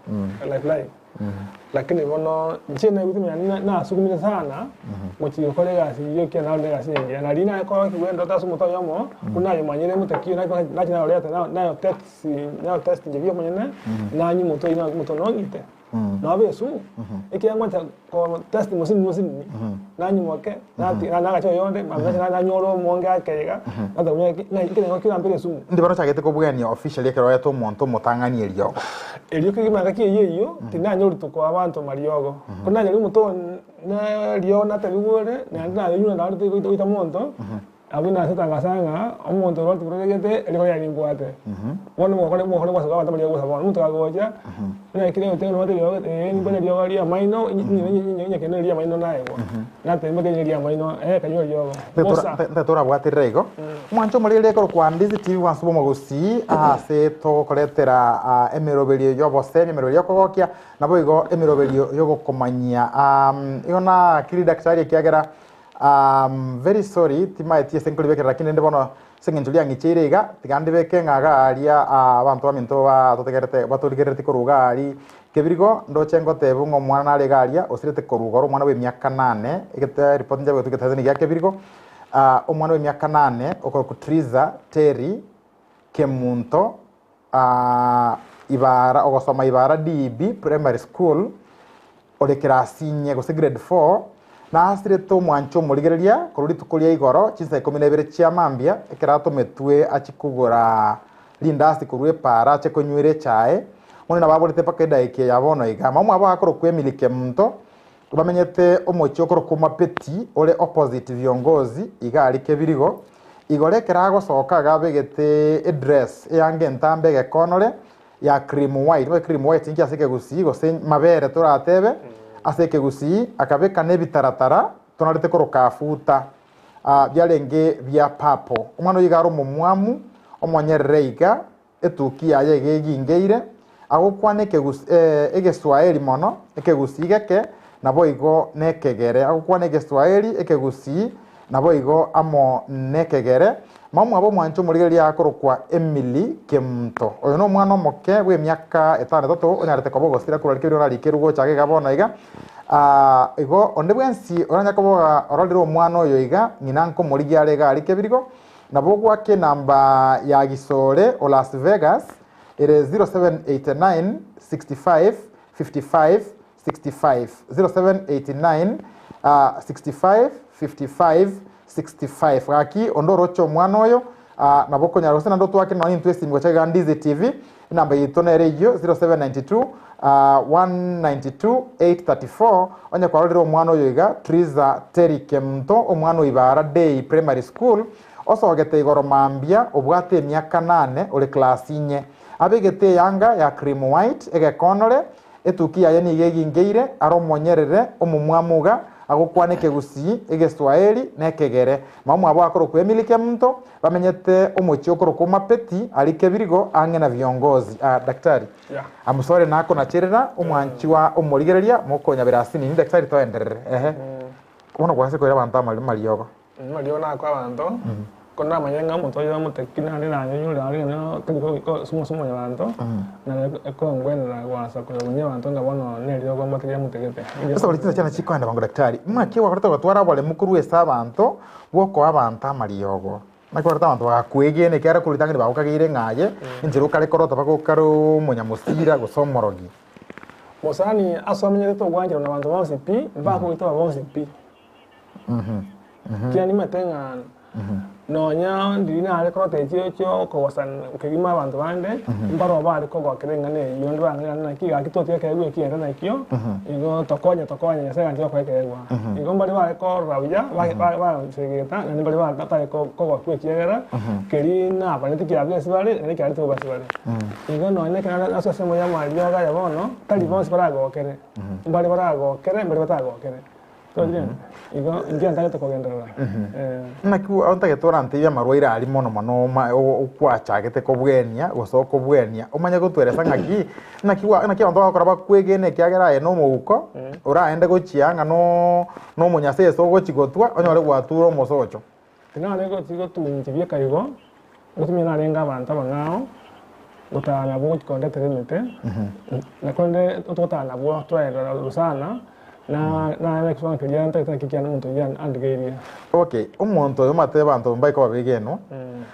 [SPEAKER 2] life life. Lakini bono inche naigwete manya na nasukumire sana, gochia gokora egasi eywo ekiagera narorire egasi engiya. Nari nakorokigwe ndote ase omote oyomo, buna nayomanyire motakio nachi nayoreta nayo text nayo test inche buya omonyene, nanywa omote oywo omote one ong'ite. Nobe esumu, ekiagera ngocha ko test mosinini mosinini, nanyimoke, nati nagacha oyonde, nacha nanyora omonge ake iga, nacha konya ki ng'a ekerengo ekio nampere esumu.
[SPEAKER 1] Ndi bono ochagete kobwania officially ekero oete omonto omotang'ani eriogo.
[SPEAKER 2] Erio kegima engaki eyio eyio, tinanyorete koa abanto mariogo. Ko nanyora omonto one na eriogo natebiwa ore, naende nayenywa naende goita monto, Abwo nasetangasa ng'a omonto oria otiborogete eriko riaye nimbwate. Bono omogoko omogoko gwasoka abanto baria gosa bono omonto kagocha, nakire goteba nobwate eriogo eh nimbwate eriogo ria amaino inyekende ria amaino naegwa. Nateba nimbwate eriogo ria amaino eh kanywa eriogo. Bosa.
[SPEAKER 1] Nte torabwaterera igo. Omwancho omorere ekorokwa Ndizi TV bwanso bw'omogusii ase togokoretera emeroberio y'obosemi, emeroberio y'okogokia, naboigo emeroberio y'ogokomanyia. Igo nakiri daktari ekiagera Am very sorry timaeti ase nkoribekera lakini rende bono ase eng'encho riang'icheire iga tiga ndibeke ng'a iga aria abanto baminto batotegerete batorigerereti korwa iga aria kebirigo ndoche ngotebwa ng'a omwana nare iga aria osirete korwa igoro omwana bwa emiaka nane egete report nchabegetwe egetebe niga kebirigo omwana bwa emiaka nane okorokwa Triza Terry Kemunto Ibara ogosoma Ibara DEB Primary School ore class inye gose grade four, nasirete omwancho omorigereria korwa rituko ria igoro chinsa ikomi na ibere chia mambia, ekero atometwe achie kogora rindasi korwa epaara ache konywera echae. Bono nababorete mpaka edaika eye ya bono iga. Mama omwabo akorokwa Emily Kemunto, bamenyete omochie okorokwa Mapeti ore opposite Viongozi iga aria Kebirigo. Igoro ekero agosoka iga abegete edress eyanga entambe egekonore, ya cream white, bono cream white inki ase ekegusii gose mabere toratebe ase ekegusii, akabeka na ebitaratara tonarete koroka afuta ah biarenge bia purple. Omwana oyio iga are omomwamu, omonyerere iga, etuki yaye iga egingeire, agokwana ekegusi egeswaeri mono, ekegusii geke, naboigo na ekegere. Agokwana egeswaeri, ekegusii. Naboigo amo nekegere, Mamwabo omwanche omorigereria akorokwa Emily Kemunto. Oyo nomwana omoke bw'emiaka etano etato onyarete koba ogosira korwa rikeri orarikerwe gocha iga bono iga. Aa igo onde bwensi oranya koboga ororire omwana oyo iga, ng'ina nkomorigia are iga aria kebirigo, nabo ogwake enamba ya Gisore o Las Vegas ere 0789 65 55 65 0789 65 55 65 Gaki onde oroche omwana oyo ah, nabo okonyara gose naende otwake nonye intwe esimi gocha iga Ndizi TV enamba yaito nere eyio 0792 ah, 192 834 onye kwarorire omwana oyo iga Triza Terry Kemunto omwana o Ibara Day Primary School osogete igoro mambia obwate emiaka nane ore class inye abegete eyanga ya cream white egekonore Etuki yaye nigo egingeire, are omonyerere, omomwamu iga, agokwana ekegusii, egeswaeri, na ekegere. Mama omwabo akorokwa Emily Kemunto, bamenyete omochie okorokwa Mapeti, aria Kebirigo, ang'e na viongozi. Ah, daktari.
[SPEAKER 2] Yeah.
[SPEAKER 1] Amusore nakonacherera, omwanchi wa omorigereria, mokonyabera ase nini, daktari toenderere. Ehe. Bono gwase koira abanto amari mariogo.
[SPEAKER 2] Amariogo nakoa abanto, ko namanyire ng'a omonto oyo omotaki naende nanyonyore are ng'a tari ase mwanyabanto, nabo ekongwenera goansa koyobunia abanto ng'a bono neriogo mbate riamotegete.
[SPEAKER 1] Ase ore chinsa chiane chikoenda bwango daktari, ng'aki gwakorete gotwara oboremu korwa ase abanto bwokoa abanto amariogo? Naki gwakorete abanto bagakwegena ekiagera korwa ritang'ani bagokageire ng'a aye enchera okare korota mpaka okare omonyamosira gose omorogi.
[SPEAKER 2] Mosani ase omenyete togwancherwa na abanto bonsi pi, mbakogoitaba bonsi pi. Ekiagera nimanyete ng'a nonya ndiri nare korota echio chiokogosana kegima abanto bande, mbaroo bare kogokera eng'ana eyio onde bang'ira naki gaki totiga ekeegwa eki ere nakio, igo tokonye tokonye Nyasaye ganchire gokoa ekeegwa. Igo mbare bare korora buya ba- bansegeta naende mbare batari kogokwa ekiagera, keria nabareti kiabeire ase bare naende kiareti bobe ase bare. Igo nonya ekero ase ensemo ya amariogo aya bono, tari bonsi baragokere, mbare baragokere mbare batagokere. Igo inche ntagete kogenderera.
[SPEAKER 1] Naki ntagete orantebie amarwaire aria mono mono okwachagete kobwenia gose okobwenia omanye gotweresa ng'aki naki naki abanto bagokora bakwegena ekiagera aye na omouko oraende gochia ng'a na omonyasese ogochi gotwa onyore gwature omosocho.
[SPEAKER 2] Tinare gochi gotunchia bieka igo, ngotumia narenge abanto abang'ao, gotara nabwo gochi kondetera emete, na korende togotara nabwo twaerera rosana, na naye ekisomo keria ntagete naki kiane omonto oyio andigeirie.
[SPEAKER 1] Okay, omonto oyo omanyete abanto mbaike babegenwa,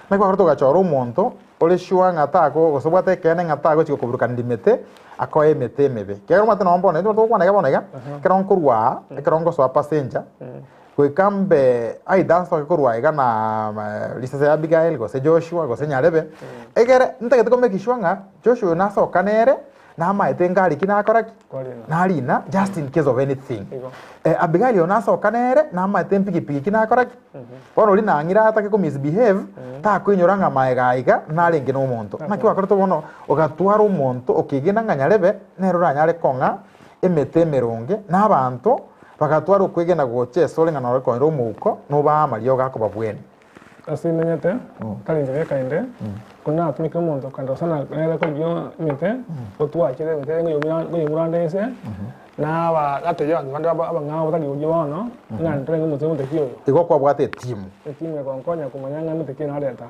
[SPEAKER 1] naki bakorete ogachora omonto ore sure ng'a tako gose obwate ekeene ng'a tagochi gokoburukaniria emete, akoe emete emebe. Ekiagera omanyete nonye bono intwe togokwana iga bono iga, ekero nkorwa aa, ekero ngosoa passenger, Goika mbe either nsoke korwa iga na risase ya Abigail gose Joshua gose Nyarebe, egere ntagete ko make sure ng'a Joshua oyo nasoka nere, namaete ngari ki nakora ki? Narina just in case of anything. Eh, Abigail oyo nasoka nere, namaete mpigipigi ki nakora ki? Bono oria nang'ire atake ko misbehave, takoinyora ng'a maega aiga narenge na omonto. Naki gwakorete bono ogatwara omonto okegena ng'a Nyarebe nere oranyare kong'a emete emeronge na abanto Bagatwara okwegena gocha esore ng'a nore koira omouko, nobaa amariogo akobabwenia.
[SPEAKER 2] Ase imenyete, tari inche bweka inde, korende natumekire omonto okandosa na nere korigia emete, gotwachire emete eye nkoyomura ande inse, naba natebia abanto bande abang'ao batari oria bono, ng'a ntorenge omote omote ki oyo.
[SPEAKER 1] Igo kwabwate etimu.
[SPEAKER 2] Etimu egonkonya komanya ng'a emete ki nareta.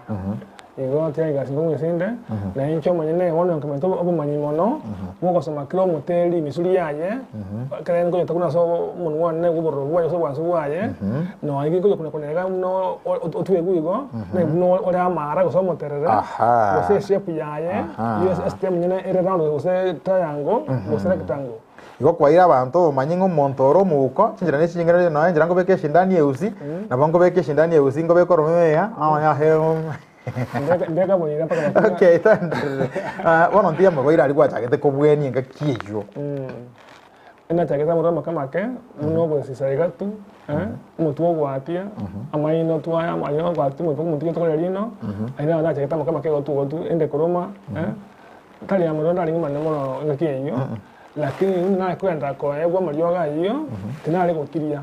[SPEAKER 2] Igo tiga egasi nkong'u ase inde, na inche omonyene bono nkomenta obomanyi mono, bw'ogosoma kera omote rimisu riaye, ekero nkoyeta buna ase omonwa one bwa obororo bwaye gose obwansu bwaye, nonya ki nkoyokuna kuna iga buna otwegwe igo, naye buna ore amaara gose omoterere, gose eshape yaye, eywo estem nyene ere round gose triangle, gose rectangle.
[SPEAKER 1] Igo kwaeire abanto obomanyi ng'a omonto ore omouko, chinchera ne chinyinge nonya enchera nkobeka eshindani eusi, nabo nkobeka eshindani eusi nkobeka oromeme iga,
[SPEAKER 2] Mbeka boira mpaka bakure.
[SPEAKER 1] Okay, twenderere. Ah, bono ntiga amarwaire aria gwachagete kobwenia engaki eyio.
[SPEAKER 2] Nachagete amarwaire amake amake, buna ogosisa iga tu, omotwe ogwatia, amaino twaya aria ogwatia omotwe omonto tokoria rino, aria naro nachagete amake amake igo tu igo tu, ende koroma, Tari amariogo narenge amanene mono engaki eyio, lakini buna nare kogenda koegwa amariogo ayio, tinare gokiria.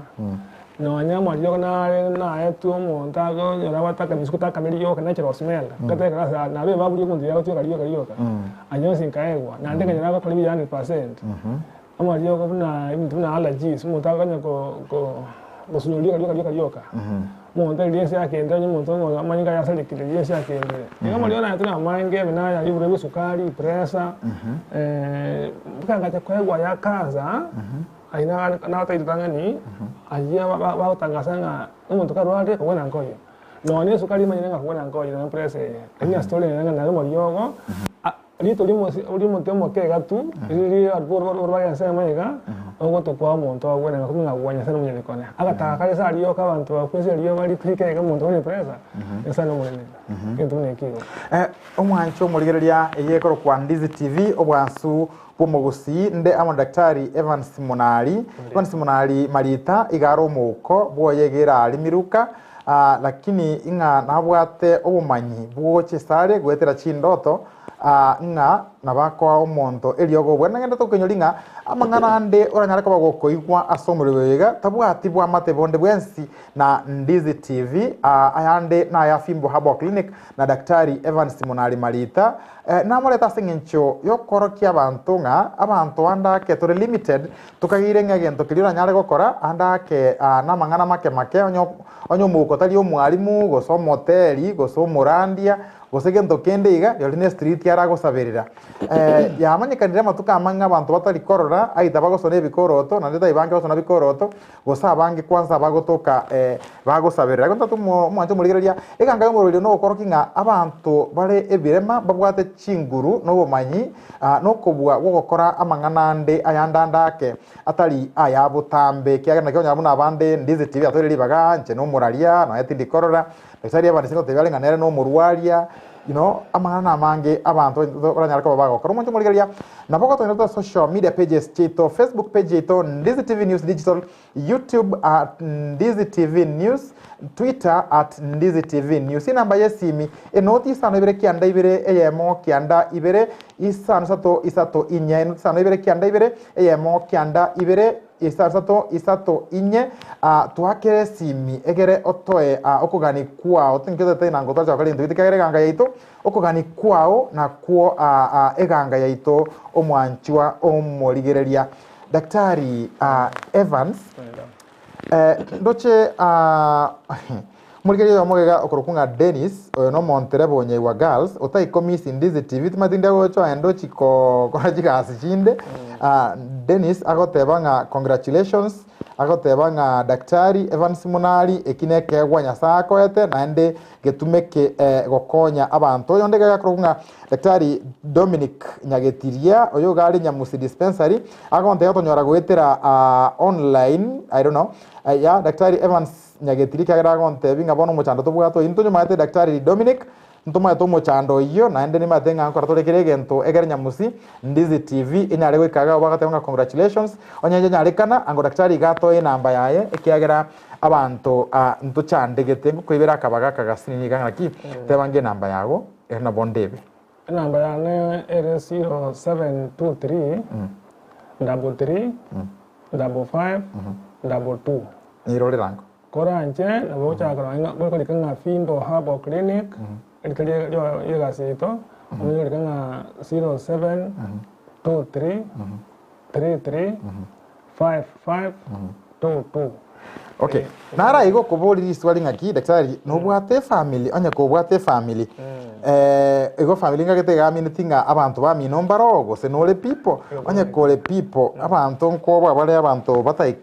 [SPEAKER 2] Nonya amariogo nare naetwe omonto akonyora abwate akamisuko takameri rioka natural smell, gateka ase nabe ebabu rioka omonto yagotioka rioka rioka, ayio onsi nkaegwa. Naende nkanyora agokora buya 100%. Amariogo buna ebinto buna allergies, omonto akonya ko- ko gosunyora rioka rioka rioka rioka. Omonto riria ense yakendire onye omonto ng'a amanyinga aye asarekire riria ense yakendire. Igo amariogo naye tore amange abe naya oborwaire bwa esukari, pressure, mpaka ngacha koegwa aya cancer, ayio nataito tang'ani, ayio bagotangasa ng'a omonto karwarire kobwena nkoyo. Nonya esukari emanyire ng'a kobwena nkoyo nonya pressure eye, lakini ase tore ng'a naro amariogo. Rito ri'omote omoke iga tu, riria orware ensemo iga, ogotokwa omonto agwene ng'a kumbe ng'a Nyasae nomonyabikone. Agataka kare ase aria oka abanto bakwe ase erioba rike iga omonto ore pressure, Nyasae nomonene. Egento buna ekio igo.
[SPEAKER 1] Omwancho omorigereria eye ekorokwa Ndizi TV obwansu bw'omogusii nde amo na Daktari Evans Munari. Evans Munari Marita iga are omouko bwoye iga erari Miruka lakini ing'a nabwate obomanyi bwogocha esare goetera chindoto ng'a nabakoa omonto eriogo obwene. Naende tokoinyori ng'a amang'ana ande oranyare koba gokoigwa ase omorero oyo iga tabwati bwamate bonde bwensi na Ndizi TV, ayande naya Fimbo Herbal Clinic na Daktari Evans Munari Marita. Namorete ase eng'encho y'okoorokia abanto ng'a abanto ande ake tore limited, tokageire ng'a egento keria oranyare gokora ande ake namang'ana make make onye onye omouko tari omwalimu gose omoteri gose omorandia Gose gento kende iga, rirorio nestriti aragosaberera. Yamanyekanire amatuko amang'e abanto batari korora, aidha bagosona ebikoroto, naende tari bange bagosona bikoroto, gose abange kwansa bagotoka bagosaberera. Igo ntatu omwanche omorigereria, eganga y'omorweri nogokorokia ng'a abanto bare ebirema mbabwate chinguru na obomanyi na okobua gw'ogokora amang'ana ande ayande ande ake atari aya botambe, ekiagera naki okonyora buna abande ndizi tibi atoire ribaga, inche nomoraria, nonya tindi korora. Daktari Evans ngotebia are ng'a nere nomorwaria, you know, amang'ana namange abanto baranyare koba bagokora. Omonto omorigereria, nabo ogotonya social media pages chiaito, Facebook page yaito Ndizi TV News Digital, YouTube at Ndizi TV News, Twitter at Ndizi TV News. Enamba y'esimi, enoti isano ibere kianda ibere eyemo kianda ibere isano isato isato inye, enoti isano ibere kianda ibere eyemo kianda ibere Isato isato inye, twakere esimi egere otoe okogani kwao, tinki otete na ngotwacha gokora egento gete ekiagera eganga yaito, okogani kwao nakwo eganga yaito omwanchwa omorigereria. Daktari Evans, ndoche omorigereria oyomo iga okorokwa ng'a Dennis, oyo nomontereba o Nyaigwa Girls, otaikomisi Ndizi TV, timanyeti ndi agocha oende ochie gokora chigasi chinde. Dennis agoteba ng'a congratulations, agoteba ng'a Daktari Evans Munari, eki nekeegwa Nyasae akoete naende getumeke gokonya abanto. Oyonde iga agakorokwa ng'a Daktari Dominic Nyagetiria, oyo iga are Nyamusi Dispensary, agontebia gotonyora goetera online, I don't know, ya Daktari Evans Nyagetiri ekiagera agontebia ng'a bono omochando tobwate oyio ntonyomanyete Daktari Dominic, ntomaete omochando oyio naende nimanyete ng'a nkora tore kera egento egere Nyamusi Ndizi TV enyare goika iga bagoteba ng'a congratulations, onye nyanyarekana ango Daktari iga atoe enamba yaye ekiagera abanto ntochandegete ngokoibera akabaga akagasini niga ng'aki, teba ng'a enamba yago ere nabo ndebe.
[SPEAKER 2] Enamba yane ere 0723 33 55 22.
[SPEAKER 1] Nirore rango.
[SPEAKER 2] Koranche nabo ogochaka korora ng'a gokorika ng'a Fimbo Herbal Clinic, erita rie rio ri'egasi yaito, omanye korika ng'a 0723 33 55 22.
[SPEAKER 1] Okay. Nara igo okobori riswali ng'aki daktari nobwate efamily onye kobwate efamily eh, igo family ngagete iga amineti ng'a abanto bamino mbaroo gose nore people onye kore people abanto nkobua bare abanto batai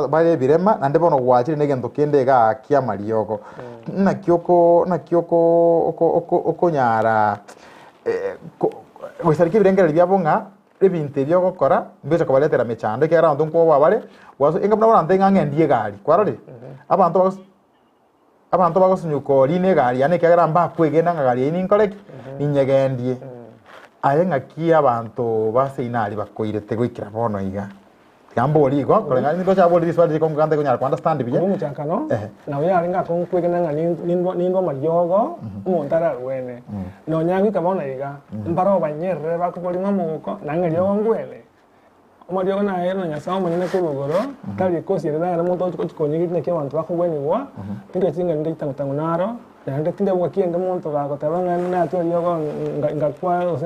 [SPEAKER 1] bare ebirema naende bono gwachire na egento kende igaa kiamariogo naki oko naki oko oko oko okonyara goisareka ebirengererio biabo ng'a ebinto ebi ogokora mbigocha kobaretera emechando ekiagera abanto nkwoboa bare gwaso enga buna bono ng'a ng'endie egari kwarorire? Abanto bagos abanto bagosinyuka oria na egari yane ekiagera mbakwegena ng'a gari eyio ninkore ki? Ninyegendie. Aye ng'aki abanto ba seino aria bakoirete goikera bono iga? Tiga mbori igo, koreng'ana nigo chabori riswali riko ngogante konyara ko understand buya.
[SPEAKER 2] Korwa omochakano,
[SPEAKER 1] Ehe.
[SPEAKER 2] nabo yarenge akong'u kwegena ng'a nin- nindwa nindwe amariogo omonto ararwene. Nonya goika bono iga, mbare obanyerere bakoborima omogoko, na ng'a eriogo ngwene. Amariogo naye na Nyasae omonyene korwa igoro, tari kosiria nere omonto ochi ochi konyigeria naki abanto bakogwenigwa, tindochi ng'a ninde chitang'u tang'u naro, naende tindabua kende omonto gagoteba ng'a natwe eriogo ngakwa gose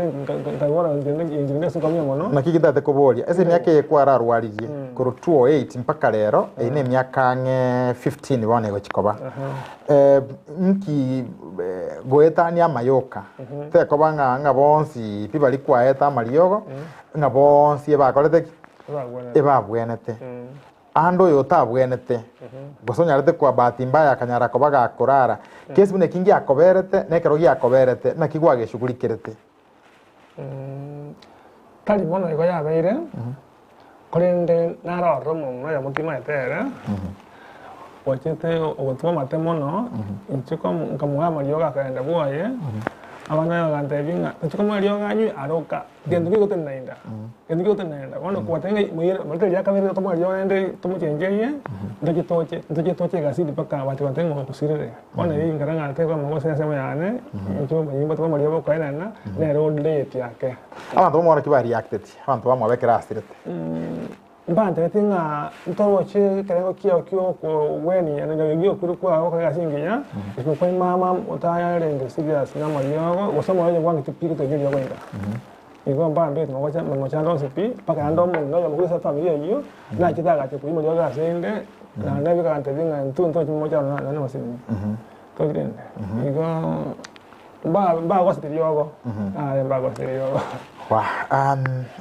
[SPEAKER 2] nkarwara inche inde ase nkomia mono.
[SPEAKER 1] Naki gintagete koboria, ase emiaka eye kwararwaririe, Korwa 2008 mpaka rero, eyio na emiaka ang'e 15 bono egochi koba. Eh, nki eh, goetania amayoka, tekoba ng'a ng'a bonsi pi baria kwaete amariogo, ng'a bonsi ebakorete ki?
[SPEAKER 2] Ebabwenete.
[SPEAKER 1] Ebabwenete. Ande oyo otabwenete, gose onyarete kwa bahati mbaya akanyara koba gakorara, kesi buna eki ngiakoberete, na ekero giakoberete, naki gwageshugurikerete?
[SPEAKER 2] Tari bono igo yabeire, korende naro ororo omong'ina oyomo timaete ere, ochete ogotwa amate mono, inche komo nkamoa amariogo akagenda bwoye, abana baye bagantebia ng'a tochia komoa eriogo anywe aroka, gento ki gotenena inda, gento ki gotenena inda. Bono kobatebia ng'a moire morete riria kabere tomoe eriogo naende tomochencherie, ntoche toche ntoche toche egasidi mpaka abanto batebe ng'a okosirire. Bono eyio nkare ng'a tebe amagoso ensemo yane, inche omonyi mbwate bw'amariogo okoenena, nere ondetie ake.
[SPEAKER 1] Abanto b'omworokia bareacteti, abanto bamwabo ekero asirete.
[SPEAKER 2] Mbantebetie ng'a ntoroche ekerengo kiao ki'okogwenia na gi'okwirwa kwao gokora egasi engiya, isiko kwa mama otayarenge serious namariogo, gose omoyo bwangete pi gotogia eriogo inga. Igo mbambete mogocha mochando onsi pi, mpaka naende omong'ina oyomo korwa ase efamiri eyio, nachete agacha koyia amariogo ase inde, naende bikantebia ng'a intwe ntochi mochando nonye na amasini. Tochi rende. Igo mba mbagosete riogo, aye mbagosete riogo.
[SPEAKER 1] Wah,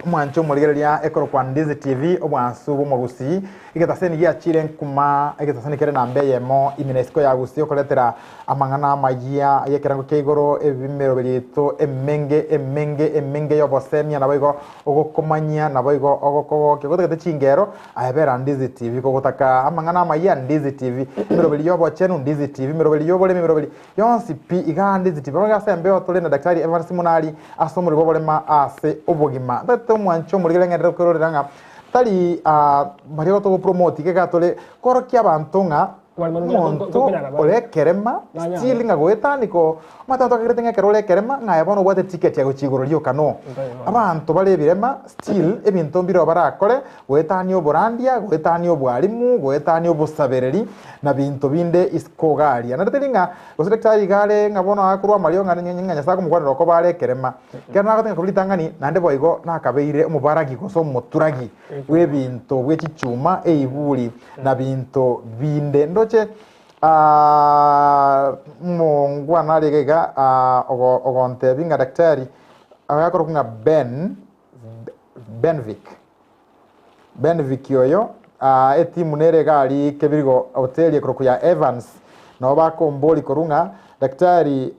[SPEAKER 1] omwancho omorigereria ekorokwa Ndizi TV obwansu bw'omogusii egetaseni giachire nkuma egetaseni kere namba eyemo ime na isiko ya gusii okoretera amang'ana amayia y'ekerengo kia igoro ebimero biaito emenge emenge emenge y'obosemia naboigo ogokomanyia naboigo ogokogokia gotagete chingero aye bera Ndizi TV kogotaka amang'ana amayia Ndizi TV emeroberi y'obochenu Ndizi TV emeroberi y'oboremi emeroberi Yonsi pi iga Ndizi TV Abage ase embeo tore na Daktari Evans Munari ase omorero bw'oborema ase obogima. Ntagete omwanche omorigere ng'enderere kwerorera ng'a tari baria togopromote iga iga tore korokia abanto ng'a omonto ore ekerema still ng'a goetani ko omanyete abanto bakagerete ng'a ekero ore ekerema ng'a aye bono obwate ticket ya gochia igoro rioka no. Abanto bare ebirema still ebinto mbireo barakore goetania oborandia, goetania obwarimu, goetania obosabereri, na binto binde isiko iga aria. Naende teri ng'a gose daktari iga are ng'a bono akorwa amario ng'a ng'a Nyasae akomokwanera okoba are ekerema. Ekero nagoteba ng'a korwa ritang'ani, naende boigo nakabeire omobaragi gose omoturagi bw'ebinto bwe chichuma, eiburi, na binto binde. Ndoche omongwana aria iga iga ogo ogontebia ng'a daktari, agakorokwa ng'a Ben, Benvic. Benvic oyo etimu nere iga aria kebirigo hoteli ekorokwa ya Evans nabo bakombori korwa ng'a daktari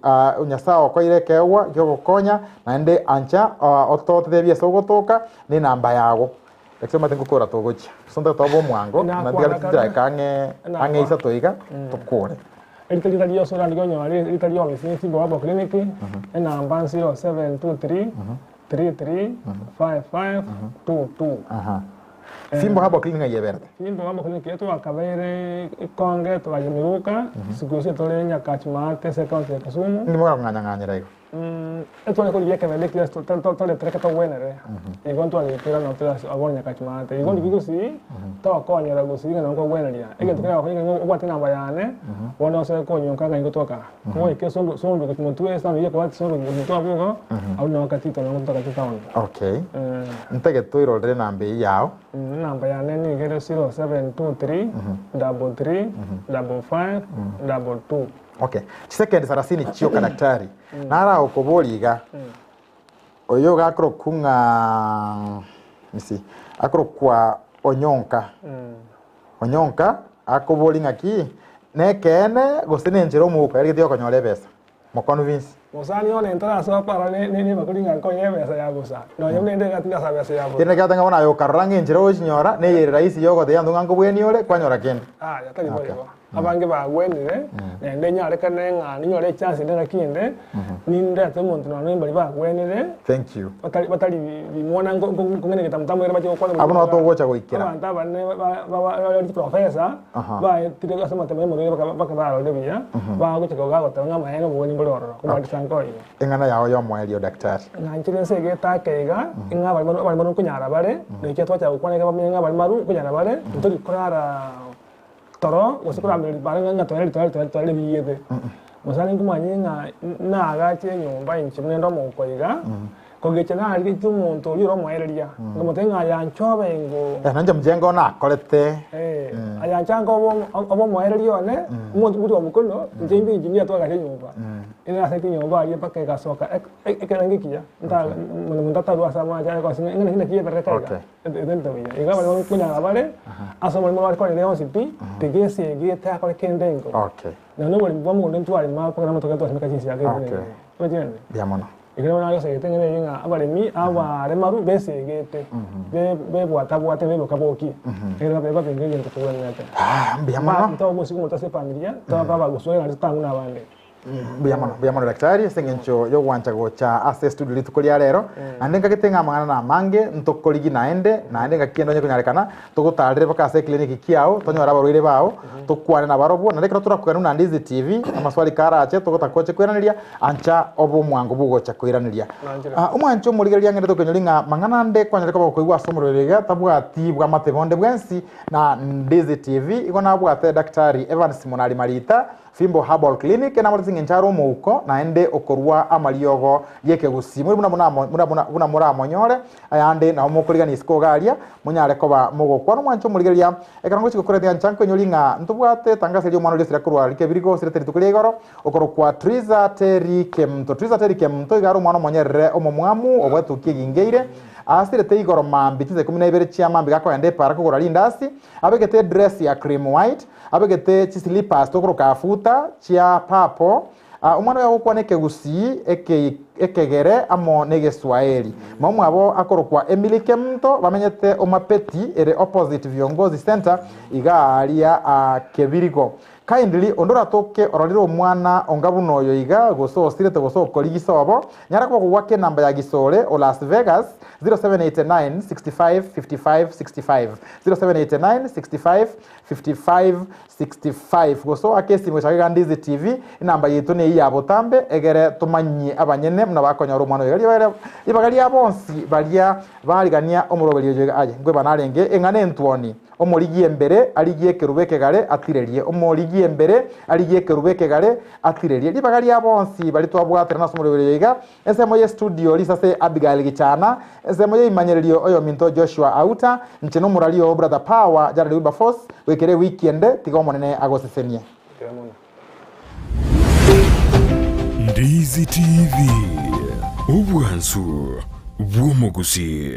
[SPEAKER 1] Nyasae okoire ekeegwa giogokonya naende ancha ototebie ase ogotoka na enamba yago. Daktari omanyete ngokora togochia so ntagete tobe omwango
[SPEAKER 2] Nakwana
[SPEAKER 1] natigareti
[SPEAKER 2] kare.
[SPEAKER 1] chidaeka ang'e ang'e isato iga tokore.
[SPEAKER 2] Erita ritari rionsi orandike onyore ritari rionsi Simba Herbal Clinic, enamba 0723 335522.
[SPEAKER 1] Aha. Fimbo Herbal Clinic ng'ai eberete?
[SPEAKER 2] Fimbo Herbal Clinic etwakabeire ikonge togacha Miruka, siku ase tore Nyakach Maate ase ecounty ya Kisumu.
[SPEAKER 1] Ninki mogakong'anya-ng'anyera igo?
[SPEAKER 2] Etware korigia ekebende ekiya toretere ketogwenere, igo ntwageikera nabo tore ase abwo Nyakach Maate. Igo ndiki gusii, togokonyera gusii ng'a nabo nkogweneria. Egento keragokonye ng'a obwate enamba yane, bono osoe konyonka ng'a ingotoka. Kogoika esondu sondu gochia motwe esondu eyio ekobwati sondu gochia motwe abwo igo, abwo nao katito nao gotoka chitown.
[SPEAKER 1] Okay. Ntagete toirorere enamba eyio yao.
[SPEAKER 2] Enamba yane nigo ere 0723 33 55 22.
[SPEAKER 1] Okay. Chisekendi sarasini chioka daktari. Naragokoboria iga. Oyo iga akorokwa ng'a let me see. Akorokwa Onyonka. Onyonka akoboria ng'aki, Nekeene gose nenchera omouko yarigetie okonyora ebesa? Moconvince.
[SPEAKER 2] Mosani one ntarasoa kwaro nebakuri ng'a nkonye ebesa ya bosa, nonya buna inde iga tindasaba ebesa ya bosa.
[SPEAKER 1] Kende kiatanga bono aye okarora ng'a enchera ogochinyora neyere rahisi yogotebia abanto ng'a nkobwenia ore, kwanyora kende.
[SPEAKER 2] Yaya, tari boigo. Abange bagwenire, naende nyarekane ng'a ninyore echance ende ngaki ende, nindete omonto nonya na mbaria bagwenire,
[SPEAKER 1] Thank you.
[SPEAKER 2] batari batari bimwana nko- nko- nkong'ina egetamutamu ekero bachia gokwana
[SPEAKER 1] Abwo nabo togocha goikera.
[SPEAKER 2] Abanto abanene ba- ba- ba- chiprofesa,
[SPEAKER 1] Aha.
[SPEAKER 2] baetire ase amatemo y'omorwaire baka baka barorire buya, bagocha kogaa goteba ng'a amaene obogeni mbore ororo, komarisa nkoigo.
[SPEAKER 1] Eng'ana yao y'omoerio daktari.
[SPEAKER 2] Ng'anchire ense eye etake iga, ng'a abarimo abarimo nkonyara bare, na ekio twachaka gokwana iga bamenye ng'a abarimo nkonyara bare, ntori korara toro gose korambereria bare ng'a tware tware tware tware biyete. Gose are nkomanye ng'a naagache enyomba inche buna inde omouko iga, Kogecha narigetie omonto oria ore omoereria, nkamotebia ng'a aya nche obe ingo.
[SPEAKER 1] Eh, nonche mjengo nakorete.
[SPEAKER 2] Eh, aya nche ange obe obe omoereria one, omonto buna omokono, inche imbe engineer twagacha enyomba. Ere asete enyomba aria mpaka egasoka ek- ekerengo ekiya, nta monto atarwa ase amache aye gose ng'a naki yebererete iga,
[SPEAKER 1] Okay.
[SPEAKER 2] ebento buya. Iga abare nkonyara bare, ase omoremo bare korera onsi pi, tiga esegi etakore kende ingo.
[SPEAKER 1] Okay.
[SPEAKER 2] Nonya na oboremi bwa mogondo ntwarema mpaka namatoke twasimeka chinsiaga
[SPEAKER 1] Okay.
[SPEAKER 2] ebio nende.
[SPEAKER 1] Mbuya mono.
[SPEAKER 2] Ekero bono agosegete eng'ana eyio ng'a abaremi abaremaru besegete, bebwatabwate bebokabokie, ekero babe babenge egento kegwenerete.
[SPEAKER 1] Ah, mbuya mono.
[SPEAKER 2] Ntoba omosike omonto ase efamilia, toba abaguswa naende totang'u na abande.
[SPEAKER 1] Mbuya mono, mbuya mono daktari ase eng'encho yogwancha gocha ase estudio rituko ria rero. Naende nkagete ng'a amang'ana na amange ntokorigi naende, naende ngaki kende onye konyarekana Togotaarere mpaka ase eclinic kiao, tonyore abarwaire bao, tokwane nabarobwo, naende ekero torakogenda buna Ndizi TV, amaswali karache, togotaka gocha koiraneria, ancha obe omwango bw'ogocha koiraneria. Ah, omwanche omorigereria ng'ende tokenyori ng'a mang'ana ande kwanyare koba gokoigwa ase omorwere iga tabwati bwamate bonde bwensi na Ndizi TV, igo nabwate Daktari Evans Monari Marita, Fimbo Herbal Clinic enamorete ching'encho are omouko naende okorua amariogo y'ekegusii. More buna buna buna buna buna moramonyore, ayande nabo mokorigania isiko iga aria, monyare koba mogokwana. Omwanche omorigereria, ekero ngochia gokoretia ncha nkoinyori ng'a ntobwate etangasa eria omwana oria osira korwa rikebirigo osirete rituko ria igoro, okorokwa Triza Terry Kemunto. Triza Terry Kemunto iga are omwana omonyerere omomwamu obwetukia egingeire, asirete igoro mambia chinsa ikomi na ibere chia mambia gakoenda epara kogora rindasi, abegete edress ya cream white, Abegete chislippers tokoroka afuta chia purple. Omwana oyo agokwana ekegusii, eke ekegere amo negeswaeri. Mama omwabo akorokwa Emily Kemunto bamenyete Omapeti ere opposite Viongozi Centre iga aaria Kebirigo. Kindly onde oratoke ororire omwana onga buna oyo iga gose osirete gose okorigisa obo, nyara koba kogwaka enamba ya Gisore o Las Vegas 0789 65 55 65 0789 65 55 65 gose oake esimi gochaka iga Ndizi TV, enamba yaito neyio ya botambe egere tomanyie abanyene buna bakonyora omwana oyo iga ribaga ribaga ria bonsi baria barigania omoroberi oyo iga aye nkweba narenge eng'ana entwoni omorigie embere arigie ekerubo ekegare atirerie omorigie embere arigie ekerubo ekegare atirerie ribaga ria bonsi baria twabwaterana ase omoroberi oyo iga Ensemo ye studio risase Abigail Gichana, ensemo ye imanyererio oyominto Joshua Auta, inche nomorari oo Brother Power Jared Wilberforce, goikera ewiki ende, tiga Omonene agosesenie.
[SPEAKER 3] Ndizi TV, obwansu bw'omogusii.